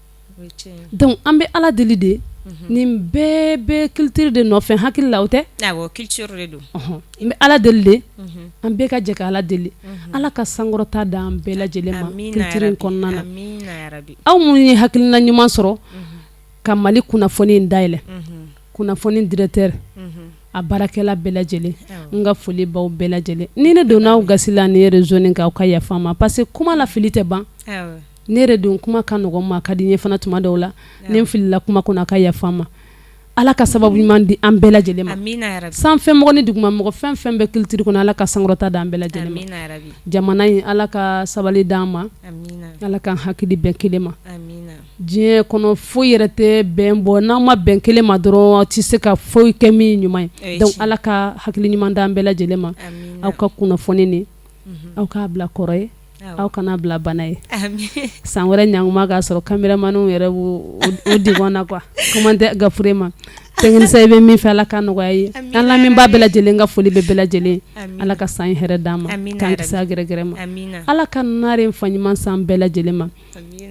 Donc an bɛ Ala deli de, nin bɛɛ bɛ culture de nɔfɛ hakili la, o tɛ? Awɔ, culture de don. N bɛ Ala deli de, an bɛɛ ka jɛ ka Ala deli, Ala ka sankɔrɔta d'an bɛɛ lajɛlen ma culture in kɔnɔna na. Aw minnu ye hakilina ɲuman sɔrɔ ka Mali kunnafoni in dayɛlɛ, kunnafoni directeur a baarakɛla bɛɛ lajɛlen, n ka foli b'aw bɛɛ lajɛlen. Ni ne donna aw gasi la nin réseau nin kan, aw ka yafa n ma parce que kuma la fili tɛ ban. Ne yɛrɛ dun kuma ka nɔgɔn ma ka di n ye fana tuma dɔw la. Ni n filila kuma kɔnɔ, a ka yafa n ma. Ala ka sababu ɲuman di an bɛɛ lajɛlen ma. Sanfɛmɔgɔ ni dugumamɔgɔ, fɛn fɛn bɛ culture kɔnɔ, Ala ka sankɔrɔta d'an bɛɛ lajɛlen ma. Jamana in, Ala ka sabali d'an ma, Ala k'an hakili bɛn kelen ma. Diɲɛ kɔnɔ foyi yɛrɛ tɛ bɛn bɔ. N'aw ma bɛn kelen ma dɔrɔn, aw tɛ se ka foyi kɛ min ɲuman ye. Donc Ala ka hakili ɲuman d'an bɛɛ lajɛlen ma. Aw ka kunnafoni nin, aw k'a bila kɔrɔ ye, aw kana bila bana ye. San wɛrɛ ɲankuma k'a sɔrɔ caméramanw yɛrɛ o degun na quoi. Kuma tɛ Gafure ma, technicien, i bɛ min fɛ, Ala ka nɔgɔya ye. An lamɛnbaa bɛɛ lajɛlen, ka foli bɛ bɛɛ lajɛlen. Ala ka san hɛrɛ d'an ma, k'an kisi a gɛrɛgɛrɛ ma. Ala ka nare fa ɲuman san bɛɛ lajɛlen ma.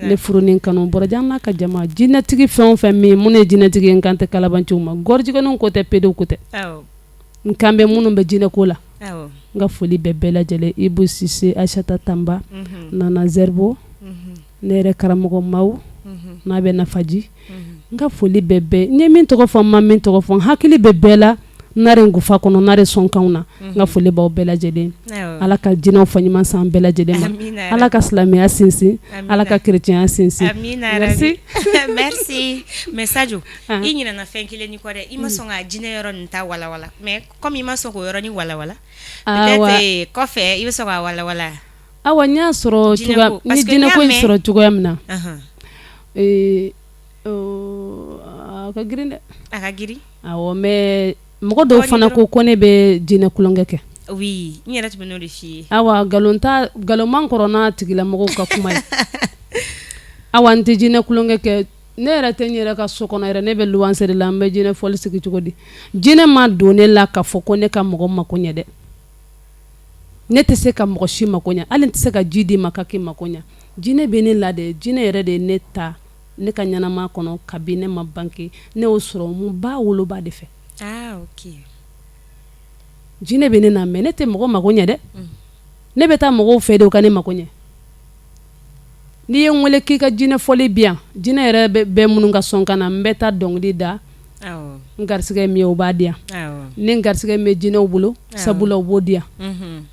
Ne furu ni kanu bɔrɔjan n'a ka jama, jinɛtigi fɛn o fɛn min minnu ye jinɛtigi ye, n kan tɛ kalabanciw ma, gɔrɔjigɛninw ko tɛ, pedew ko tɛ, n kan bɛ minnu bɛ jinɛ ko la. N ka foli bɛ bɛɛ lajɛlen. Ibu Sise, Aisata Tanba, Nana Zerbo, ne yɛrɛ karamɔgɔ Maw n'a bɛ nafaji, n ka foli bɛ bɛɛ. N ye min tɔgɔ fɔ, n ma min tɔgɔ fɔ, n hakili bɛ bɛɛ la. Nare gufa kɔnɔ, nare sɔnkanw na, n ka foli b'aw bɛɛ lajɛlen. Ala ka jinɛw fa ɲuman san bɛɛ lajɛlen ma. Ala ka silamɛya sinsin, Ala ka chrétienya sinsin. Merci, merci. Mais Sajo, i ɲinɛna fɛn kelen ni kɔ dɛ. I ma sɔn ka jinɛ yɔrɔ nin ta walawala, mais comme i ma sɔn k'o yɔrɔ ni walawala, peut-être kɔfɛ i bɛ sɔn k'a walawala. Awa, n y'a sɔrɔ n ye jinɛko in sɔrɔ cogoya min na, a ka girin dɛ. A ka girin. Awɔ, mais mɔgɔ dɔw fana ko ne bɛ jinɛ tulonkɛ kɛ. Oui, n yɛrɛ tun bɛ n'o de f'i ye. Awa, nkalon ta, nkalon man kɔrɔ n'a tigilamɔgɔw ka kuma ye. Awa, n tɛ jinɛ tulonkɛ kɛ. Ne yɛrɛ tɛ n yɛrɛ ka so kɔnɔ yɛrɛ, ne bɛ luwanse de la, n bɛ jinɛ fɔli sigi cogo di? Jinɛ ma don ne la k'a fɔ ko ne ka mɔgɔ mako ɲɛ dɛ. Ne tɛ se ka mɔgɔ si mako ɲɛ, hali n tɛ se ka ji d'i ma ka k'i mako ɲɛ. Jinɛ bɛ ne la de. Jinɛ yɛrɛ de ye ne ta ne ka ɲɛnama kɔnɔ kabi ne ma bange. Ne y'o sɔrɔ n ba woloba de fɛ. Jinɛ bɛ ne na, mais ne tɛ mɔgɔ mako ɲɛ dɛ. Ne bɛ taa mɔgɔw fɛ de, u ka ne mako ɲɛ. N'i ye n wele k'i ka jinɛ fɔli bi yan, jinɛ yɛrɛ bɛ minnu ka sɔn ka na, n bɛ taa dɔnkili da. N garisɛgɛ min ye, o b'a di yan. Ni n garisɛgɛ min bɛ jinɛw bolo, sabula u b'o di yan.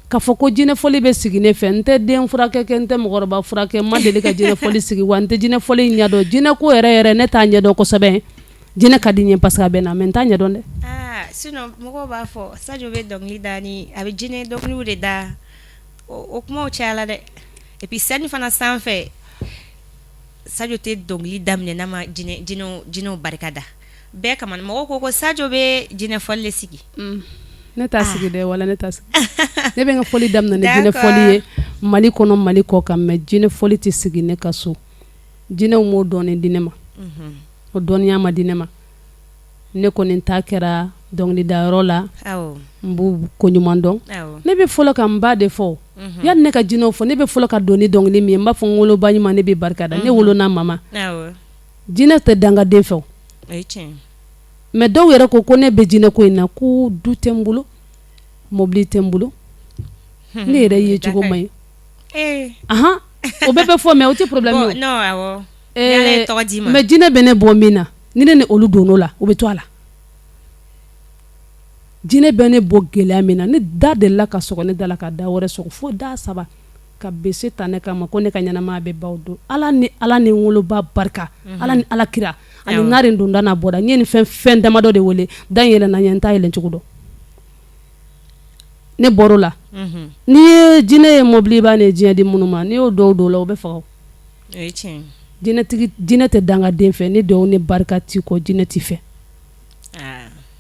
K'a fɔ ko jinɛ fɔli bɛ sigi ne fɛ, n tɛ den furakɛ kɛ, n tɛ mɔgɔkɔrɔba furakɛ, n ma deli ka jinɛ fɔli sigi, wa n tɛ jinɛ fɔli ɲɛdɔn. Jinɛ ko yɛrɛ yɛrɛ, ne t'a ɲɛdɔn kosɛbɛ. Jinɛ ka di n ye parce que a bɛ n na, mais n t'a ɲɛdɔn dɛ. Sinon mɔgɔw b'a fɔ Sajo bɛ dɔnkili da ni a bɛ jinɛ dɔnkiliw de da. O kumaw cayala dɛ. Et puis scène fana sanfɛ, Sajo tɛ dɔnkili daminɛ n'a ma jinɛw barika da. Bɛɛ kama mɔgɔw ko ko Sajo bɛ jinɛ fɔli de sigi. Ne t'a sigi dɛ, wala ne t'a sigi. Ne bɛ n ka fɔli daminɛ ni jinɛ fɔli ye Mali kɔnɔ, Mali kɔ kan, mais jinɛ fɔli tɛ sigi ne ka so. Jinɛw m'o dɔnni di ne ma, o dɔnniya ma di ne ma. Ne kɔni ta kɛra dɔnkilidayɔrɔ la, n b'u ko ɲuman dɔn. Ne bɛ fɔlɔ ka n ba de fɔ yanni ne ka jinɛw fɔ. Ne bɛ fɔlɔ ka don ni dɔnkili min ye, n b'a fɔ n woloba ɲuman, ne bɛ barika da ne wolo n'a mama. Jinɛ tɛ dangaden fɛ, mais dɔw yɛrɛ ko ne bɛ jinɛ ko in na, ko du tɛ n bolo, mobili tɛ n bolo, ne yɛrɛ ye cogo man ɲi. O bɛɛ bɛ fɔ, mais o tɛ problème ye. Mais jinɛ bɛ ne bɔ min na, ni ne ni olu donn'o la, u bɛ to a la. Jinɛ bɛ ne bɔ gɛlɛya min na, ne da delila ka sɔgɔ, ne da la ka da wɛrɛ sɔgɔ fo da saba ka bese ta ne kama ko ne ka ɲɛnamaya bɛ baw don. Ala ni Ala ni woloba barika, Ala ni Ala kira ani nare donda n'a bɔda, n ye nin fɛn fɛn damadɔ de wele. Da in yɛlɛnna ɲɛ, n t'a yɛlɛn cogo dɔn. Ne bɔr'o la. N'i ye jinɛ ye mobiliba ni diɲɛ di minnu ma, n'i y'o dɔw don o la, o bɛ faga. Jinɛ tɛ dangaden fɛ. Ni dugawu ni barika t'i kɔ, jinɛ t'i fɛ.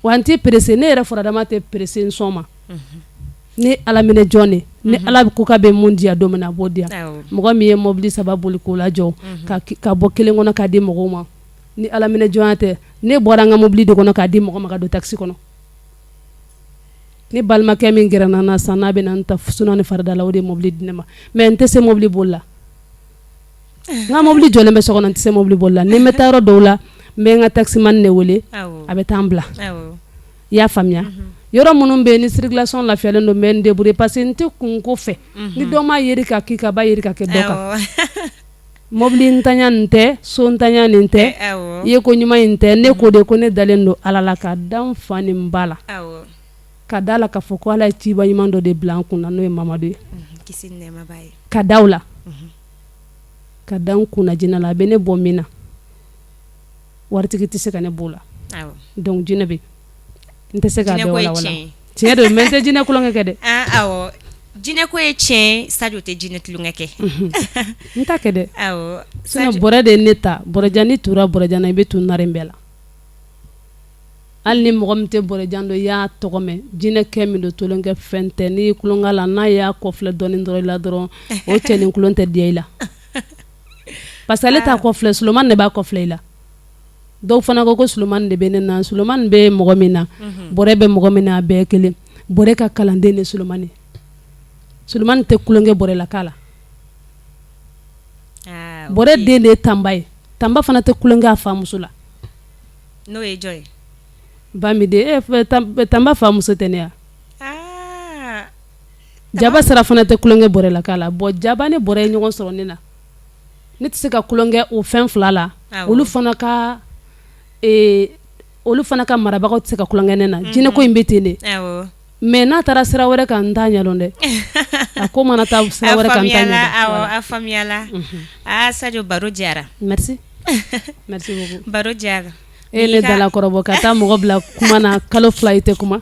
Wa n tɛ pressé, ne yɛrɛ furadama tɛ pressé n sɔn ma. Ne ala minɛ jɔn de ni ala bɛ ko k'a bɛ mun di don min na a b'o di mɔgɔ min ye mobili saba boli k'o lajɔ ka bɔ kelen kɔnɔ k'a di mɔgɔw ma ni ala minɛ jɔnya tɛ. Ne bɔra n ka mobili de kɔnɔ k'a di mɔgɔ ma ka don taxi kɔnɔ. Ne balimakɛ min gɛrɛna na san n'a bɛ na n ta suna ni farida la, o de ye mobili di ne ma. Mais n tɛ se mobili boli la. N ka mobili jɔlen bɛ so kɔnɔ, n tɛ se mobili boli la. Ni n bɛ taa yɔrɔ dɔw la, n bɛ n ka taximan de wele, a bɛ taa n bila. I y'a faamuya? Yɔrɔ minnu bɛ yen ni circulation lafiyalen don, n bɛ n débrouiller parce que n tɛ kunko fɛ. Ni dɔ ma yeri ka k'i kan, ba yeri ka kɛ dɔ kan. Mobili ntanya nin tɛ, so ntanya nin tɛ, i ye ko ɲuman in tɛ. Ne ko de ko ne dalen don Ala la, ka da n fa ni n ba la, ka da la k'a fɔ ko Ala ye ciba ɲuman dɔ de bila an kun na, n'o ye Mamadu ye, ka da la ka da n kunna jinɛ la. A bɛ ne bɔ min na, waritigi tɛ se ka ne b'o la. Donc jinɛ bɛ, n tɛ se k'a bɛɛ walawala. Tiɲɛ don, mais n tɛ jinɛ tulonkɛ kɛ dɛ. Awɔ, jinɛko ye tiɲɛ. Sadio tɛ jinɛ tulonkɛ kɛ. N t'a kɛ dɛ. Sinon bɔrɛ de ye ne ta. Bɔrɛjan, ni tura bɔrɛjan na, i bɛ tu nare bɛɛ la. Hali ni mɔgɔ min tɛ bɔrɛjan dɔn, i y'a tɔgɔ mɛn, jinɛkɛ min don, tulonkɛ fɛn tɛ. N'i y'i tulonkɛ la, n'a y'a kɔfilɛ dɔɔnin dɔrɔn i la dɔrɔn, o cɛnin tulon tɛ diya i la parce que ale t'a kɔfilɛ, Solomani de b'a kɔfilɛ i la. Dɔw fana ko ko Solomani de bɛ ne na. Solomani bɛ mɔgɔ min na, bɔrɛ bɛ mɔgɔ min na, a bɛɛ kelen. Bɔrɛ ka kalanden de Solomani. Solomani tɛ tulonkɛ bɔrɛ la k'a la. Bɔrɛ den de ye Tanba ye. Tanba fana tɛ tulonkɛ a famuso la. N'o ye jɔn ye? Bamiden, Tanba famuso tɛ ne ya? Jaba sara fana tɛ tulonkɛ bɔrɛ la k'a la. Bon, jaba ni bɔrɛ ye ɲɔgɔn sɔrɔ ne na, ne tɛ se ka tulonkɛ o fɛn fila la. Olu fana ka marabagaw tɛ se ka tulonkɛ ne na. Jinɛko in bɛ ten de. Mais n'a taara sira wɛrɛ kan, n t'a ɲɛdɔn dɛ. A ko mana taa sira wɛrɛ kan, n t'a ɲɛdɔn. A faamuyala. Aa Sadio, baro diyara. Merci, merci beaucoup. Baro diyara. E ye ne dalakɔrɔbɔ ka taa mɔgɔ bila kuma na kalo 2, i tɛ kuma,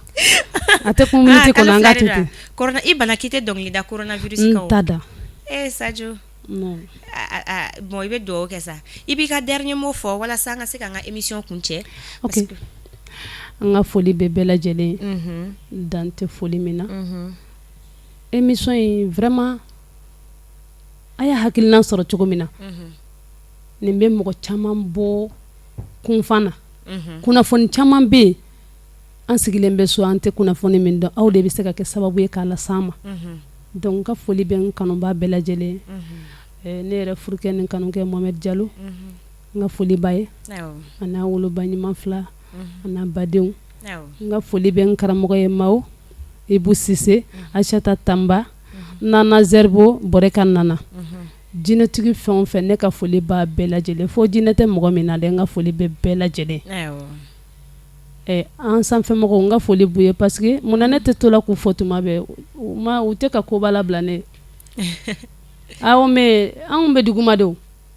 a tɛ kun minute kɔnɔ. An ka to ten. Corona, i bana k'i tɛ dɔnkili da coronavirus kan. N t'a da. Eh Sadio, bon, i bɛ dugawu kɛ sa, i b'i ka dernier mot fɔ walasa an ka se k'an ka émission kuncɛ. Ok, an ka foli bɛ bɛɛ lajɛlen ye, dan tɛ foli min na. Émission in, vraiment, a y'a hakilina sɔrɔ cogo min na, nin bɛ mɔgɔ caman bɔ kunfan na. Kunnafoni caman bɛ yen, an sigilen bɛ so, an tɛ kunnafoni min dɔn, aw de bɛ se ka kɛ sababu ye k'a las'an ma. Donc n ka foli bɛ n kanubaa bɛɛ lajɛlen ye. Ne yɛrɛ furukɛ ni kanukɛ Mohamed Jalo, n ka foli b'a ye, a n'a woloba ɲuman fila, a n'a badenw. N ka foli bɛ n karamɔgɔ ye, Mawo Ibu Sise, Aïssata Tanba, Nana Zerbo, Bɔrɛ ka Nana. Jinɛtigi fɛn o fɛn, ne ka foli b'a bɛɛ lajɛlen. Fo jinɛ tɛ mɔgɔ min na dɛ, n ka foli bɛ bɛɛ lajɛlen. An sanfɛmɔgɔw, n ka foli b'u ye parce que munna ne tɛ to la k'u fɔ tuma bɛɛ, u tɛ ka koba labila ne ye. Awɔ, mais anw bɛ duguma de,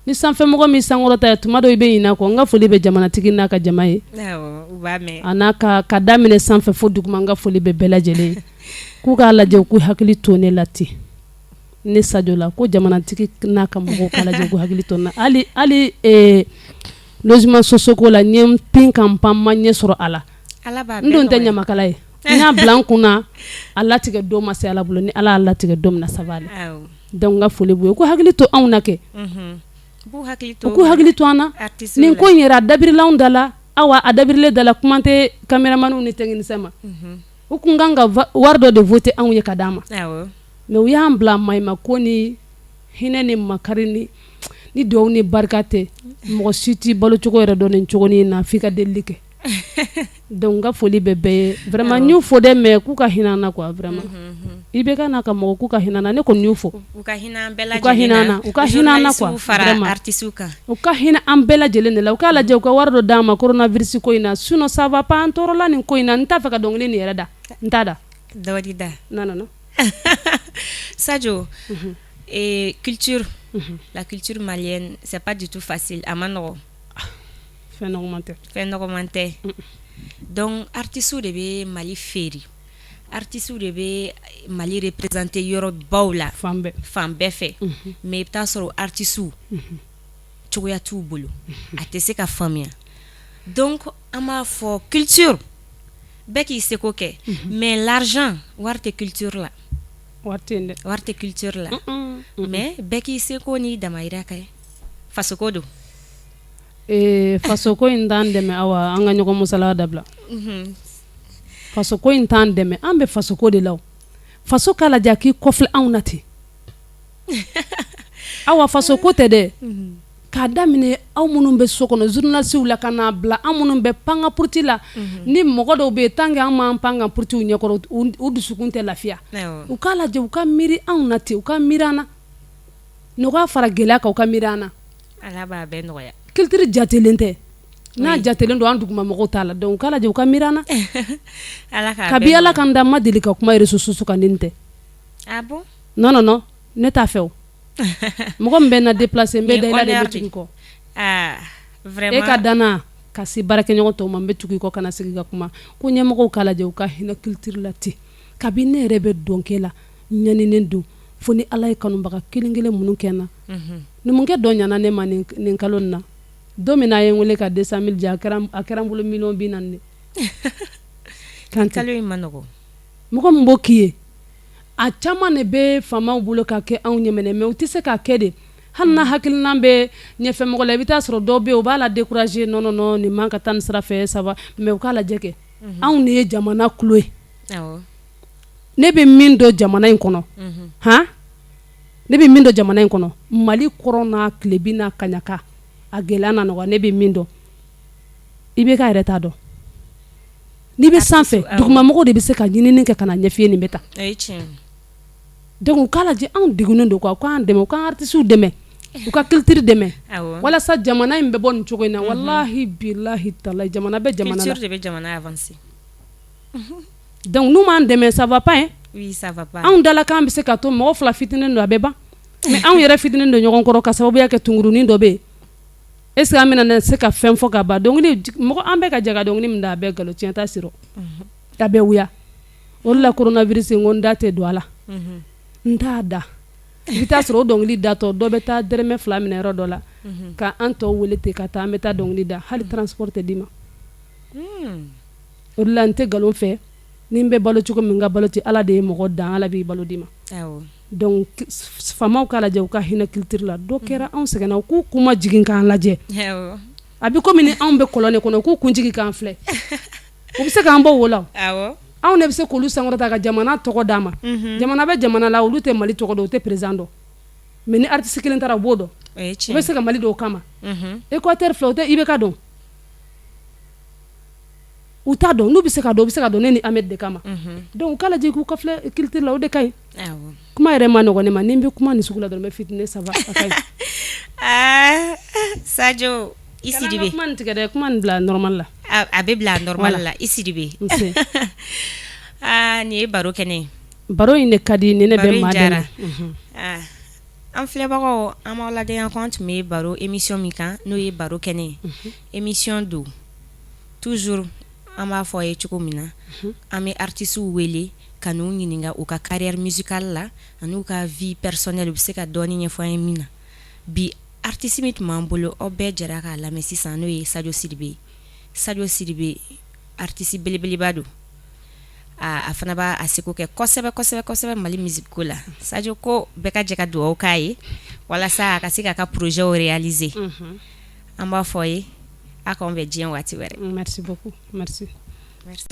ni sanfɛmɔgɔ min sankɔrɔta ye, tuma dɔ i bɛ ɲinɛ a kɔ. N ka foli bɛ jamanatigi n'a ka jama ye, a n'a ka daminɛ sanfɛ fo duguma. N ka foli bɛ bɛɛ lajɛlen ye, k'u k'a lajɛ, k'u hakili to ne la ten, ne Sadio la, ko jamanatigi n'a ka mɔgɔw k'a lajɛ k'u hakili to n na. Hali hali logement sociaux ko la, n ye n pin ka n pan, ma ɲɛ sɔrɔ a la. N dun tɛ ɲamakala ye. N y'a bila n kunna, a latigɛ don ma se Ala bolo. Ni Ala y'a latigɛ don min na, ça va aller. Donc n ka foli b'u ye, k'u hakili to anw na kɛ, u k'u hakili to an na. Nin ko in yɛrɛ, a dabirila anw da la. Awa, a dabirilen da la, kuma tɛ caméramanw ni technicien ma. U kun kan ka wari dɔ de voter anw ye ka d'an ma, mais u y'an bila maɲuman ko ni hinɛ ni makari ni dugawu ni barika tɛ. Mɔgɔ si t'i balocogo yɛrɛ dɔn nin cogonin na f'i ka delili kɛ. Donc n ka foli bɛ bɛɛ ye vraiment. N y'u fo dɛ, mais k'u ka hinɛ an na quoi. Vraiment, IBK n'a ka mɔgɔ, k'u ka hinɛ an na. Ne kɔni y'u fo. U ka hinɛ an bɛɛ U ka hinɛ an na, u ka hinɛ an na quoi. Fara artistes kan. U ka hinɛ an bɛɛ lajɛlen de la. U k'a lajɛ, u ka wari dɔ d'an ma coronavirus ko in na, sinon ça va pas. An tɔɔrɔla nin ko in na. N t'a fɛ ka dɔnkili nin yɛrɛ da, n t'a da. Dɔɔni da. Non, non, non. Sadio, et culture, la culture malienne, c'est pas du tout facile. A ma nɔgɔn. Fɛn nɔgɔman tɛ. Fɛn nɔgɔman tɛ. Donc artistes de bɛ Mali feere, artistes de bɛ Mali représenter yɔrɔbaw la. Fan bɛɛ. Fan bɛɛ fɛ. Mais i bɛ taa sɔrɔ artistes cogoya t'u bolo, a tɛ se ka faamuya. Donc an b'a fɔ culture, Bɛɛ k'i seko kɛ, mais l'argent, wari tɛ culture la. Wari tɛ yen dɛ. Wari tɛ culture la, mais bɛɛ k'i seko n'i damayira kɛ, fasoko don. Ee, fasoko in t'an dɛmɛ. Awa, an ka ɲɔgɔn musala dabila. Fasoko in t'an dɛmɛ. An bɛ fasoko de la o. Faso k'a lajɛ, a k'i kɔfilɛ anw na ten. Awa, fasoko tɛ dɛ. K'a daminɛ aw minnu bɛ so kɔnɔ, journalistes la, ka n'a bila an minnu bɛ pan ka puruti la, ni mɔgɔ dɔw bɛ yen, tant que an m'an pan ka puruti ɲɛkɔrɔ, u dusukun tɛ lafiya. U k'a lajɛ, u ka miiri anw na ten, u ka miiri an na. Nɔgɔya fara gɛlɛya kan, u ka miiri an na. Ala b'a bɛɛ nɔgɔya. Culture jatelen tɛ. N'a jatelen don, an duguma mɔgɔw t'a la. Donc u k'a lajɛ, u ka miiri an na. Ala k'a Kabi Ala ka n da, n ma deli ka kuma réseaux sociaux kan ni nin tɛ. Ah bon? Non, non, non, ne t'a fɛ o. Mɔgɔ min bɛ na déplacer, n bɛ da i la de, n bɛ tugu i kɔ. Ah, vraiment. E ka danna ka se baarakɛɲɔgɔn tɔw ma, n bɛ tugu i kɔ ka na sigi ka kuma ko ɲɛmɔgɔw k'a lajɛ, u ka hinɛ culture la ten. Kabi ne yɛrɛ bɛ dɔnkɛ la, ɲaninen don, fo ni Ala ye kanubaga kelen kelen minnu kɛ n na. Numukɛ dɔ ɲana ne ma nin kalo in na. Don min na a ye n wele ka 200 000 di, a kɛra n bolo miliyɔn 40 de. Kan kalo in ma nɔgɔn. Mɔgɔ min b'o k'i ye, a caman de bɛ faamaw bolo ka kɛ anw ɲɛmɛnɛ, mais u tɛ se k'a kɛ de. Hali n'a hakilina bɛ ɲɛfɛmɔgɔ la, i bɛ taa sɔrɔ dɔw bɛ yen, u b'a la décourager: non, non, non, nin man ka taa nin sira fɛ, ça va. Mais u k'a lajɛ kɛ, anw de ye jamana tulo ye. Ne bɛ min dɔn jamana in kɔnɔ, han, ne bɛ min dɔn jamana in kɔnɔ, Mali kɔrɔn n'a tilebin n'a kaɲaka, a gɛlɛya n'a nɔgɔya, ne bɛ min dɔn, IBK yɛrɛ t'a dɔn. N'i bɛ sanfɛ, dugumamɔgɔw de bɛ se ka ɲinini kɛ ka na ɲɛf'i ye nin bɛ tan. Donc u k'a lajɛ, anw degunnen don quoi. U k'an dɛmɛ, u k'an artistes dɛmɛ, u ka culture dɛmɛ, walasa jamana in bɛ bɔ nin cogo in na. Walahi, bilahi, talahi, jamana bɛ jamana la. Culture de bɛ jamana avancer. Donc n'u m'an dɛmɛ, ça va pas hein. Oui, ça va pas. Anw dalakan bɛ se ka to mɔgɔ fila fitinin don, a bɛ ban. Mais anw yɛrɛ fitinin don ɲɔgɔn kɔrɔ ka sababuya kɛ tunkurunin dɔ bɛ yen. Est ce que an bɛna se ka fɛn fɔ ka ban? Dɔnkili, mɔgɔ an bɛ ka jɛ ka dɔnkili min da, a bɛɛ nkalon, tiɲɛ t'a sirɔ, a bɛɛ wuya. O de la coronavirus, n ko n da tɛ don a la, n t'a da. I bɛ taa sɔrɔ o dɔnkili datɔ, dɔ bɛ taa dɛrɛmɛ 2 minɛ yɔrɔ dɔ la ka an tɔw wele ten ka taa, an bɛ taa dɔnkili da, hali transport tɛ d'i ma. O de la n tɛ nkalon fɛ. Ni n bɛ balo cogo min, n ka balo tɛ. Ala de ye mɔgɔ dan, Ala b'i balo d'i ma. Donc faamaw k'a lajɛ, u ka hinɛ culture la. Dɔ kɛra anw sɛgɛnna, u k'u kun majigin k'an lajɛ. A bɛ komi ni anw bɛ kɔlɔn de kɔnɔ, u k'u kun jigin k'an filɛ, u bɛ se k'an bɔ wo la. Anw de bɛ se k'olu sankɔrɔta ka jamana tɔgɔ d'a ma. Jamana bɛ jamana la, olu tɛ Mali tɔgɔ dɔn, u tɛ président dɔn, mais ni artiste kelen taara, u b'o dɔn, u bɛ se ka Mali dɔn o kama. Équateur filɛ, u tɛ IBK dɔn, u t'a dɔn. N'u bɛ se ka dɔn, u bɛ se ka dɔn ne ni Ahmed de kama. Donc u k'a lajɛ k'u kɔfilɛ culture la, o de ka ɲi. Kuma yɛrɛ ma nɔgɔn ne ma. Ni n bɛ kuma nin sugu la dɔrɔn, n bɛ fitinɛ, ça va, a ka ɲi. Aa, Sadio i Sidibe. Kuma nin tigɛ dɛ, kuma nin bila normal la. A bɛ bila normal la, i Sidibe. Aa, nin ye baro kɛnɛ ye. Baro in de ka di ni ne bɛ maa dɛmɛ. An filɛbagaw, an b'aw ladɔnniya ko an tun bɛ baro émission min kan, n'o ye baro kɛnɛ ye, émission don. Toujours an b'a fɔ a ye cogo min na, an bɛ artistes wele ka n'u ɲininka u ka carrière musicale la ani ka vie personnelle, u bɛ se ka dɔɔnin ɲɛfɔ an ye min na. Bi artiste min tun b'an bolo, aw bɛɛ jɛra k'a lamɛn sisan, n'o ye Sadio Sidibe. Sadio Sidibe, artiste belebeleba don. A fana b'a a seko kɛ kosɛbɛ kosɛbɛ kosɛbɛ Mali musique ko la. Sadio ko bɛɛ ka jɛ ka dugawu k'a ye walasa a ka se k'a ka projet réaliser. An b'a fɔ ye a k'an bɛn diɲɛ waati wɛrɛ. Merci beaucoup, merci. Merci.